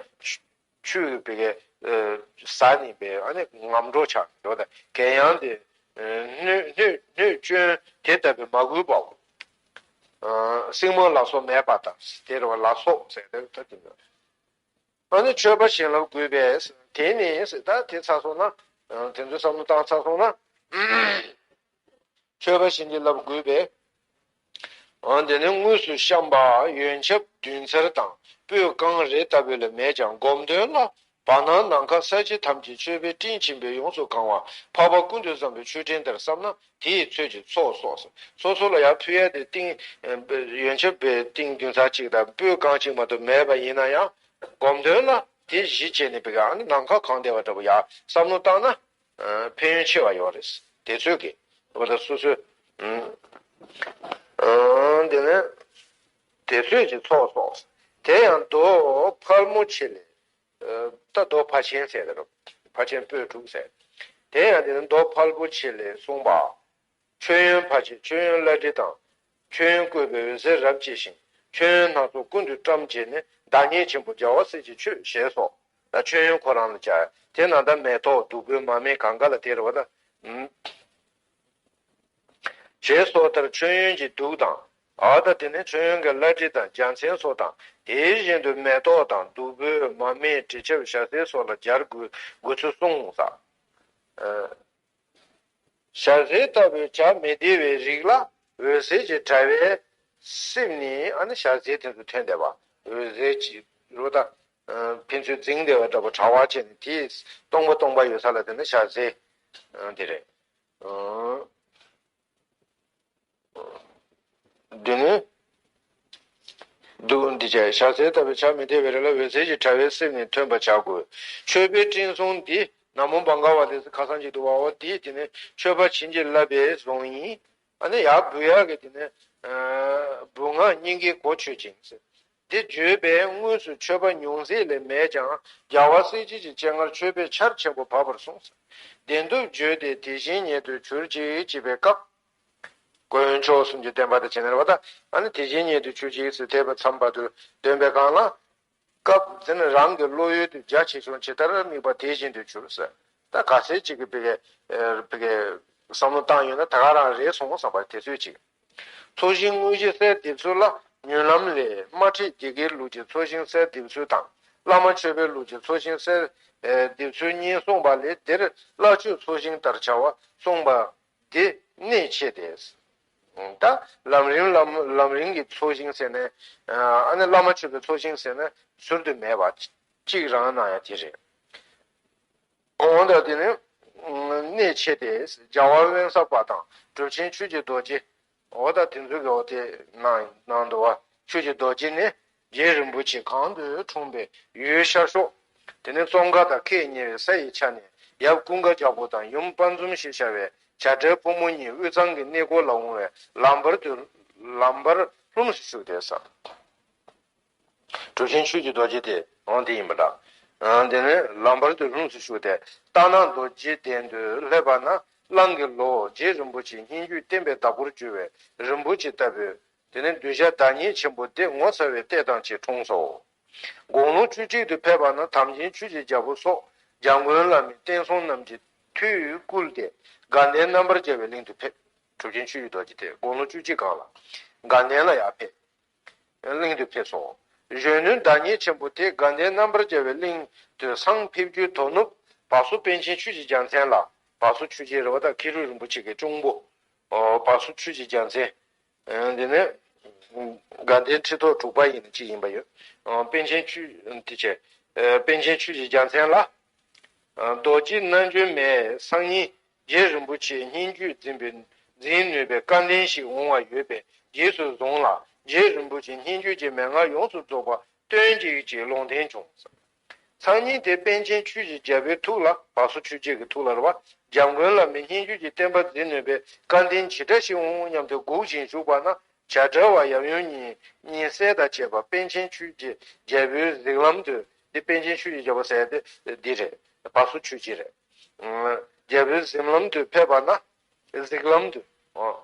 ཆུ་ཡོད་པའི་ས་ནི་པའི་ཨ་ནི་ངམ་སྒྲོག་ཆགས་འོ་ད་གད་ཡངས་ཏེ། སྣོད་སྣོད་སྣོད་སྐྱོན་དེ་ལྟ་བུའི་མ་གོས་པའོ། སྲིང་མོ་ལ་སོགས་མེད་པ་དང་དེ་རེད་པ། ལ་སོགས་ཟེར་ཏེ་ད་དེ་འདྲ། ཨ་ནི་མཆོད་པ་བྱིན་རླབས་དགོས་པས། དེ་ནི་ད་དེ་ཚར་སོང་ན། དེ་ཚོའི་བསམ་བློ་བཏང་ཚར་སོང་ན། མཆོད་པ་བྱིན་གྱིས་བརླབ་དགོས་པས། ཨ་དེ་ནི་དངོས་སུ་བཤམས་པ་ཡོན་ཆབ་བདུན་ཚར་དང་སྤོས་རྐང་རེ་ལྟ་བུ་ལས་མེད་ཀྱང་སྒོམ་དོན་ལ། བར་སྣང་ནམ་མཁའ་ས་གཞི་ཐམས་ཅད་མཆོད་པའི་སྤྲིན་ཆེན་པོས་ཡོངས་སུ་གང་བ། འཕགས་པ་ཀུན་ཏུ་བཟང་པོའི་མཆོད་སྤྲིན་ལྟར་བསམ་ན་དེ་ཡི་ཚོད་ཀྱིས་ཚོགས་གསོག་ཟེར། སོ་སོ་ལ་ཡར་ཕུལ་ཡ་དེ་ཏིང་ཡོན་ཆབ་པའི་ཏིང་བདུན་ཚར་གཅིག་དང་སྤོས་རྐང་གཅིག་མ་གཏོགས་མེད་པ་ཡིན་ན་ཡང་། སྒོམ་དོན་ལ་དེ་གཞི་བྱས་ནས་པའི་ཨ་ནི་ནམ་མཁའ་གང་བདེ་བ་འདྲ་པོ་ཡར་བསམ་བློ་བཏང་ན། ཕན་ཡོན་ཆེ་བ་ཡོད་རེད། དེ་ཚོད་ཀྱིས། འོ་ད་སོ་སོའི། ཨང་། དེ་ནས་དེ་ཚོད་ཀྱིས་ཚོགས་གསོག་དེ་ཡང་རྡོ་ཕལ་མོ་ཆེ་ལས། ད་རྡོ་ཕལ་ཆེན་ཟེར་དེ་རུ། ཕལ་ཆེན་པོད་དྲུག་ཟེར། དེ་ཡང་དེ་ནི་རྡོ་ཕལ་པོ་ཆེ་ལས་གསུངས་པ། མཆོད་ཡོན་ཕལ་ཆེར་མཆོད་ཡོན་བླ་བྲེ་དང་། མཆོད་ཡོན་བཀོད་པའི་འོད་ཟེར་རབ་བཅས་ཤིང་། མཆོད་ཡོན་སྣ་ཚོགས་ཀུན་ཏུ་བཀྲམ་བྱས་ནས། བདག་ཉིད་ཆེན་པོ་རྒྱལ་བ་སྲས་ཀྱི་མཆོད་ཞེས་སོགས། ད་མཆོད་ཡོན་ཁོ་རང་ལ་བྱ། དེ་ན་ད་མེ་ཏོག་བདུག་སྤོས་མར་མེ་གང་ག་ལ་དེ་རེད་པ་ད། ཞེས་སོགས་ལྟར་མཆོད་ཡོན་གྱི་གདུགས་དང་། ཨ་ད་དེ་ནས་མཆོད་ཡོན་གྱི་བླ་བྲེ་དང་རྒྱལ་མཚན་སོགས་དང་། དེ་བཞིན་དུ་མེ་ཏོག་དང་བདུག་སྤོས་མར་མེ་དྲི་ཆབ་ཞལ་ཟས་སོགས་ལ་སྦྱར་དགོས་དགོས་ཚུལ་གསུངས་ས། ཞལ་ཟས་ལྟ་བུའི་བྱ་མི་བདེ་བའི་རིགས་ལ་འོད་ཟེར་གྱི་དྲ་བས་བསིལ་ནས། ཨ་ནི་ཞལ་ཟས་དེ་ཚོ་ཐོན་བསྡད་པ། འོད་ཟེར་གྱི་རོ་ད། ཕན་ཚུན་འཛིང་བསྡད་པ་འདྲ་པོ་དྲ་བ་བྱས་ནས་དེས་སྟོང་པ་སྟོང་པ་ཡོད་ས་ལ་དེ་ནི་ཞལ་ཟས་དེ་རེད། འདི་ནི། འདུག་འདི་བྱས་ཞལ་ཟས་ལྟ་བུའི་བྱ་མི་བདེ་བའི་རིགས་ལ་འོད་ཟེར་གྱི་དྲ་བས་བསིལ་ནས་ཐོན་པར་བྱ་དགོས། མཆོད་པའི་སྤྲིན་ཟུང་འདི་ན་མོ་བྷ་ག་ཝ་ཏེ་ཁ་སང་ཅིག་འདུག་པའོ། འདི་དེ་ནི་མཆོད་པ་བྱིན་གྱིས་བརླབས་པའི་ཟུང་ཡིན། ཨ་ནི་ཡར་འབུལ་ཡག་གི་དེ་ནི། འབུལ་སྔགས་སྙིང་གའི་གོ་ཆོད་ཅིང་། འདི་བརྗོད་པས་དངོས་སུ་མཆོད་པ་ཉུང་ཟད་ལས་མེད་ཀྱང་རྒྱལ་བ་སྲས་བཅས་ཀྱི་སྤྱན་སྔར་མཆོད་པའི་ཆར་ཆེན་པོ་བབས་པར་གསུངས། བདེན་སྟོབས་བརྗོད་དེ་དེ་བཞིན་ཉིད་དུ་གྱུར་ཅིག་ཅེས་པའི་སྐབས། དཀོན་མཆོག་གསུམ་གྱི་བསྟན་པ་དང་བྱེད་ནས་རེད་པ་ད། ཨ་ནི་དེ་བཞིན་ཉིད་དུ་གྱུར་ཅིག་ཟེར་ཐེབས་པ་མཚམས་བར་དུ་འདོན་པའི་སྒང་ལ། སྐབས་དེ་ནི་རང་གི་བློ་ཡུལ་དུ་རྒྱ་ཆེ་ཆུང་ཇི་ལྟར་དམིགས་པ་དེ་བཞིན་དུ་གྱུར་ཟེར། ད་ག་ཚད་ཅིག་གི་བི་གའི་བི་གའི་བསམ་བློ་བཏང་ཡོད་ན་ད་ག་རང་རེད་སོང་བསམ་པ་དེ་ཚོད་ཅིག་ཚོགས་ཞིང་དངོས་གཞི་གསལ་འདེབས་ཚུལ་ལ་མྱུར་ལམ་ལས་དམར་ཁྲིད་སྡེ་དགེའི་ལུགས་ཀྱི་ཚོགས་ཞིང་གསལ་འདེབས་ཚུལ་དང་། བླ་མ་མཆོད་པའི་ལུགས་ཀྱི་ཚོགས་ཞིང་གསལ་འདེབས་ཚུལ་གཉིས་གསུངས་པ་ལས་འདིར་བླ་མཆོད་ཚོགས་ཞིང་ལྟར་བྱ་བ་གསུངས་པ་འདི་གནད་ཆེ་སྟེ། ད་ལམ་རིམ་ལམ་ལམ་རིམ་གྱི་ཚོགས་ཞིང་ཟེར་ནས། ཨ་ནི་བླ་མ་མཆོད་པའི་ཚོགས་ཞིང་ཟེར་ནས་ཟུར་དུ་མེད་པ་གཅིག་རང་གནང་ཡ་དེ་རེད། འོ་ད་དེ་ནི་གནད་ཆེ་སྟེ། རྒྱལ་བ་དབེན་ས་པ་དང་གྲུབ་ཆེན་ཆོས་ཀྱི་རྡོ་རྗེ། འོ་ད་དེ་ཚོ་གི་འོ་དེ་གནང་གནང་འདུག་བ། ཆོས་ཀྱི་རྡོ་རྗེ་ནི་རྗེ་རིན་པོ་ཆེ་གང་དུ་འཁྲུངས་པའི་ཡུལ་ཤར་ཕྱོགས། དེ་ནི་ཙོང་ཁ་དང་ཁ་གཉིས་པའི་ས་ཡི་ཆ་ནས་ཡབ་ཀུན་དགའ་རྒྱལ་པོ་དང་ཡུམ་དཔལ་འཛོམས་ཞེས་བྱ་བའི་བྱ་བྲལ་ཕོ་མོ་གཉིས་དབུས་གཙང་གི་གནས་སྐོར་ལ་འོང་བའི་ལམ་བར་དུ་ལམ་བར་ལྷུམས་སུ་ཞུགས་ཏེ་ས། གྲུབ་ཆེན་ཆོས་ཀྱི་རྡོ་རྗེ་དེ་འོང་དེ་ཡིན་པ་འདྲ། དེ་ནས་ལམ་བར་དུ་ལྷུམས་སུ་ཞུགས་ཏེ་ལྟ་ན་རྡོ་རྗེའི་གདན་དུ་སླེབས་པ་ན། གླང་གི་ལོ་རྗེ་རིན་པོ་ཆེ་སྙན་བརྒྱུད་བསྟན་པའི་བདག་པོར་གྱུར་བའི་རིན་པོ་ཆེ་ལྟ་བུའི་དེ་ནས་གདུལ་བྱ་བདག་ཉིད་ཆེན་པོ་དེ་ངོ་མཚར་བའི་ལྟས་དང་བཅས་འཁྲུངས་སོ། དགུང་ལོ་བཅུ་གཅིག་ཏུ་ཕེབས་པ་ན་དམ་ཅན་ཆོས་ཀྱི་རྒྱལ་པོ་སོགས་འཇམ་མགོན་བླ་མའི་བསྟན་སྲུང་རྣམས་ཀྱིས་ཐུགས་བསྐུལ་ཏེ་དགའ་ལྡན་རྣམ་པར་རྒྱལ་བའི་གླིང་དུ་ཕེབས། གྲུབ་ཆེན་ཆོས་ཀྱི་རྡོ་རྗེ་དེ་དགུང་ལོ་བཅུ་གཅིག་སྒང་ལ་དགའ་ལྡན་ལ་ཡར་ཕེབས། གླིང་དུ་ཕེབས་སོ། གཞོན་ནུ་བདག་ཉིད་ཆེན་པོ་དེ་དགའ་ལྡན་རྣམ་པར་རྒྱལ་བའི་གླིང་དུ་སང་ཕེབས་རྒྱུའི་དོ་ནུབ་བར་སོ་པཎ་ཆེན་ཆོས་ཀྱི་རྒྱལ་མཚན་ལ། བར་སོ་ཆོས་རྗེ་རེད་བ་ད་མཁས་གྲུབ་རིན་པོ་ཆེ་གི་གཅུང་པོ། ཨོ་བར་སོ་ཆོས་ཀྱི་རྒྱལ་མཚན། ཨ་འདི་ནས་དགའ་ལྡན་ཁྲི་ཐོག་དྲུག་པ་ཡིན་ན་གཅིག་ཡིན་པ་ཡོད། ཨོ་པཎ་ཆེན་ཆོས་དེ་བྱས། ཨ་པཎ་ཆེན་ཆོས་ཀྱི་རྒྱལ་མཚན་ལ། ཨ་རྡོ་རྗེ་རྣལ་འབྱོར་མའི་སང་ཉིན་རྗེ་རིན་པོ་ཆེའི་སྙན་བརྒྱུད་འཛིན་པའི་འཛིན་ནུས་པའི་བཀའ་བསྟན་ཞིག་འོང་བ་ཡོད་པས་རྗེས་སུ་བཟུང་ལ། རྗེ་རིན་པོ་ཆེའི་སྙན་བརྒྱུད་ཀྱི་མན་ངག་ཡོངས་སུ་རྫོགས་པ་སྟོན་ཅིག་ཅེས་ལུང་བསྟན་བྱུང་། སང་ཉིན་དེ་པཎ་ཆེན་ཆོས་ཀྱི་རྒྱལ་པོའི་ཐུགས་ལ། བར་སོ་ཆོས་རྒྱལ་གྱི་ཐུགས་ལ་རེད་བ། འཇམ་མགོན་བླ་མའི་སྙན་བརྒྱུད་ཀྱི་བསྟན་པ་འཛིན་ནུས་པའི་བཀའ་བསྟན་ཇི་འདྲ་ཞིག་འོང་སྙམ་དུ་སྒུག་བཞིན་བཞུགས་པ་ན། བྱ་བྲལ་བ་ཡབ་ཡུམ་གཉིས་གཉིས་སྲས་དང་བཅས་པ་པཎ་ཆེན་ཆོས་ཀྱི་རྒྱལ་པོའི་གཟིགས་ལམ་དུ། འདི་པཎ་ཆེན་ཆོས་ཀྱི་རྒྱལ་པོ་ཟེར་ཏེ་འདི་རེད། བར་སོ་ཆོས་རྗེ་རེད། རྒྱལ་པོའི་གཟིམ་ལམ་དུ་ཕེབས་པ་ན། གཟིགས་ལམ་དུ། ཨོ།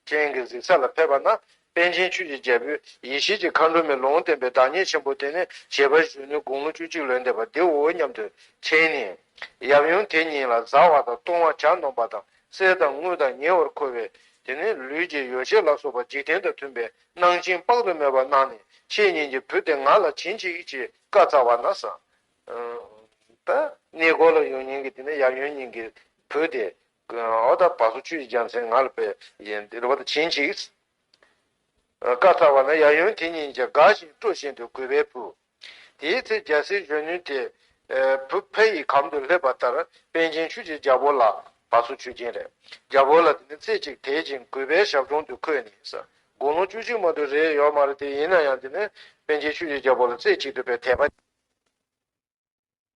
སྤྱན་གྱི་གཟིགས་ས་ལ་ཕེབས་པ་ན། པཎ་ཆེན་ཆོས་ཀྱི་རྒྱལ་པོས་ཡེ་ཤེས་ཀྱི་མཁའ་འགྲོ་མའི་ལུང་བསྟན་པའི་བདག་ཉིད་ཆེན་པོ་དེ་ནི་བྱེས་པ་གཞོན་ནུ་དགུང་ལོ་བཅུ་གཅིག་ལོན་བསྡད་པ་འདིའོ་སྙམ་དུ་མཁྱེན་ནས། ཡབ་ཡུམ་དེ་ཉིད་ལ་བཟའ་བ་དང་བཏུང་བ་ཇ་འདོན་པ་དང་གསེར་དང་དངུལ་དང་ཉེ་བར་མཁོ་བའི་དེ་ནི་ལུས་ཀྱི་ཡོ་བྱད་ལ་སོགས་པ་འཇིག་རྟེན་དང་མཐུན་པའི་གནང་སྦྱིན་དཔག་ཏུ་མེད་པ་གནང་ནས། ཁྱེད་ཉིད་ཀྱི་བུ་དེ་ང་ལ་བྱིན་ཅིག་ཅེས་བཀའ་སྩལ་བ་ན་ཟེར། ད་གནས་སྐོར་ལ་ཡོང་མཁན་གྱི་དེ་ནས་ཡབ་ཡུམ་གཉིས་ཀྱི་བུ་དེ། འོ་ད་བར་སོ་ཆོས་ཀྱི་རྒྱལ་མཚན་ང་ལ་དཔེ་ཡིན་དེ་རེད་བ། ད་བྱིན་ཅིག་བཀའ་སྩལ་བ་ན་ཡབ་ཡུམ་དེ་ཉིད་ཀྱང་དགའ་ཞིང་སྤྲོ་བཞིན་དུ་གུས་པས་ཕུལ། དེའི་ཚེ་རྒྱལ་སྲས་གཞོན་ནུ་དེ་བུ་ཕ་ཡི་གམ་དུ་སླེབས་པ་ལྟར་པཎ་ཆེན་ཆོས་ཀྱི་རྒྱལ་པོ་ལ། བར་སོ་ཆོས་རྒྱལ་རེད། རྒྱལ་པོ་ལ་དེ་ནི་རྩེ་གཅིག་དད་ཅིང་གུས་པས་ཞབས་དྲུང་དུ་འཁོད་ནས་ཟེར། དགུང་ལོ་བཅུ་གཅིག་མ་གཏོགས་རེད་ཡོད་མ་རེད་དེ། ཡིན་ན་ཡང་དེ་ནི་པཎ་ཆེན་ཆོས་ཀྱི་རྒྱལ་པོ་ལ་རྩེ་གཅིག་ཏུ་དཔེ་དད་པ།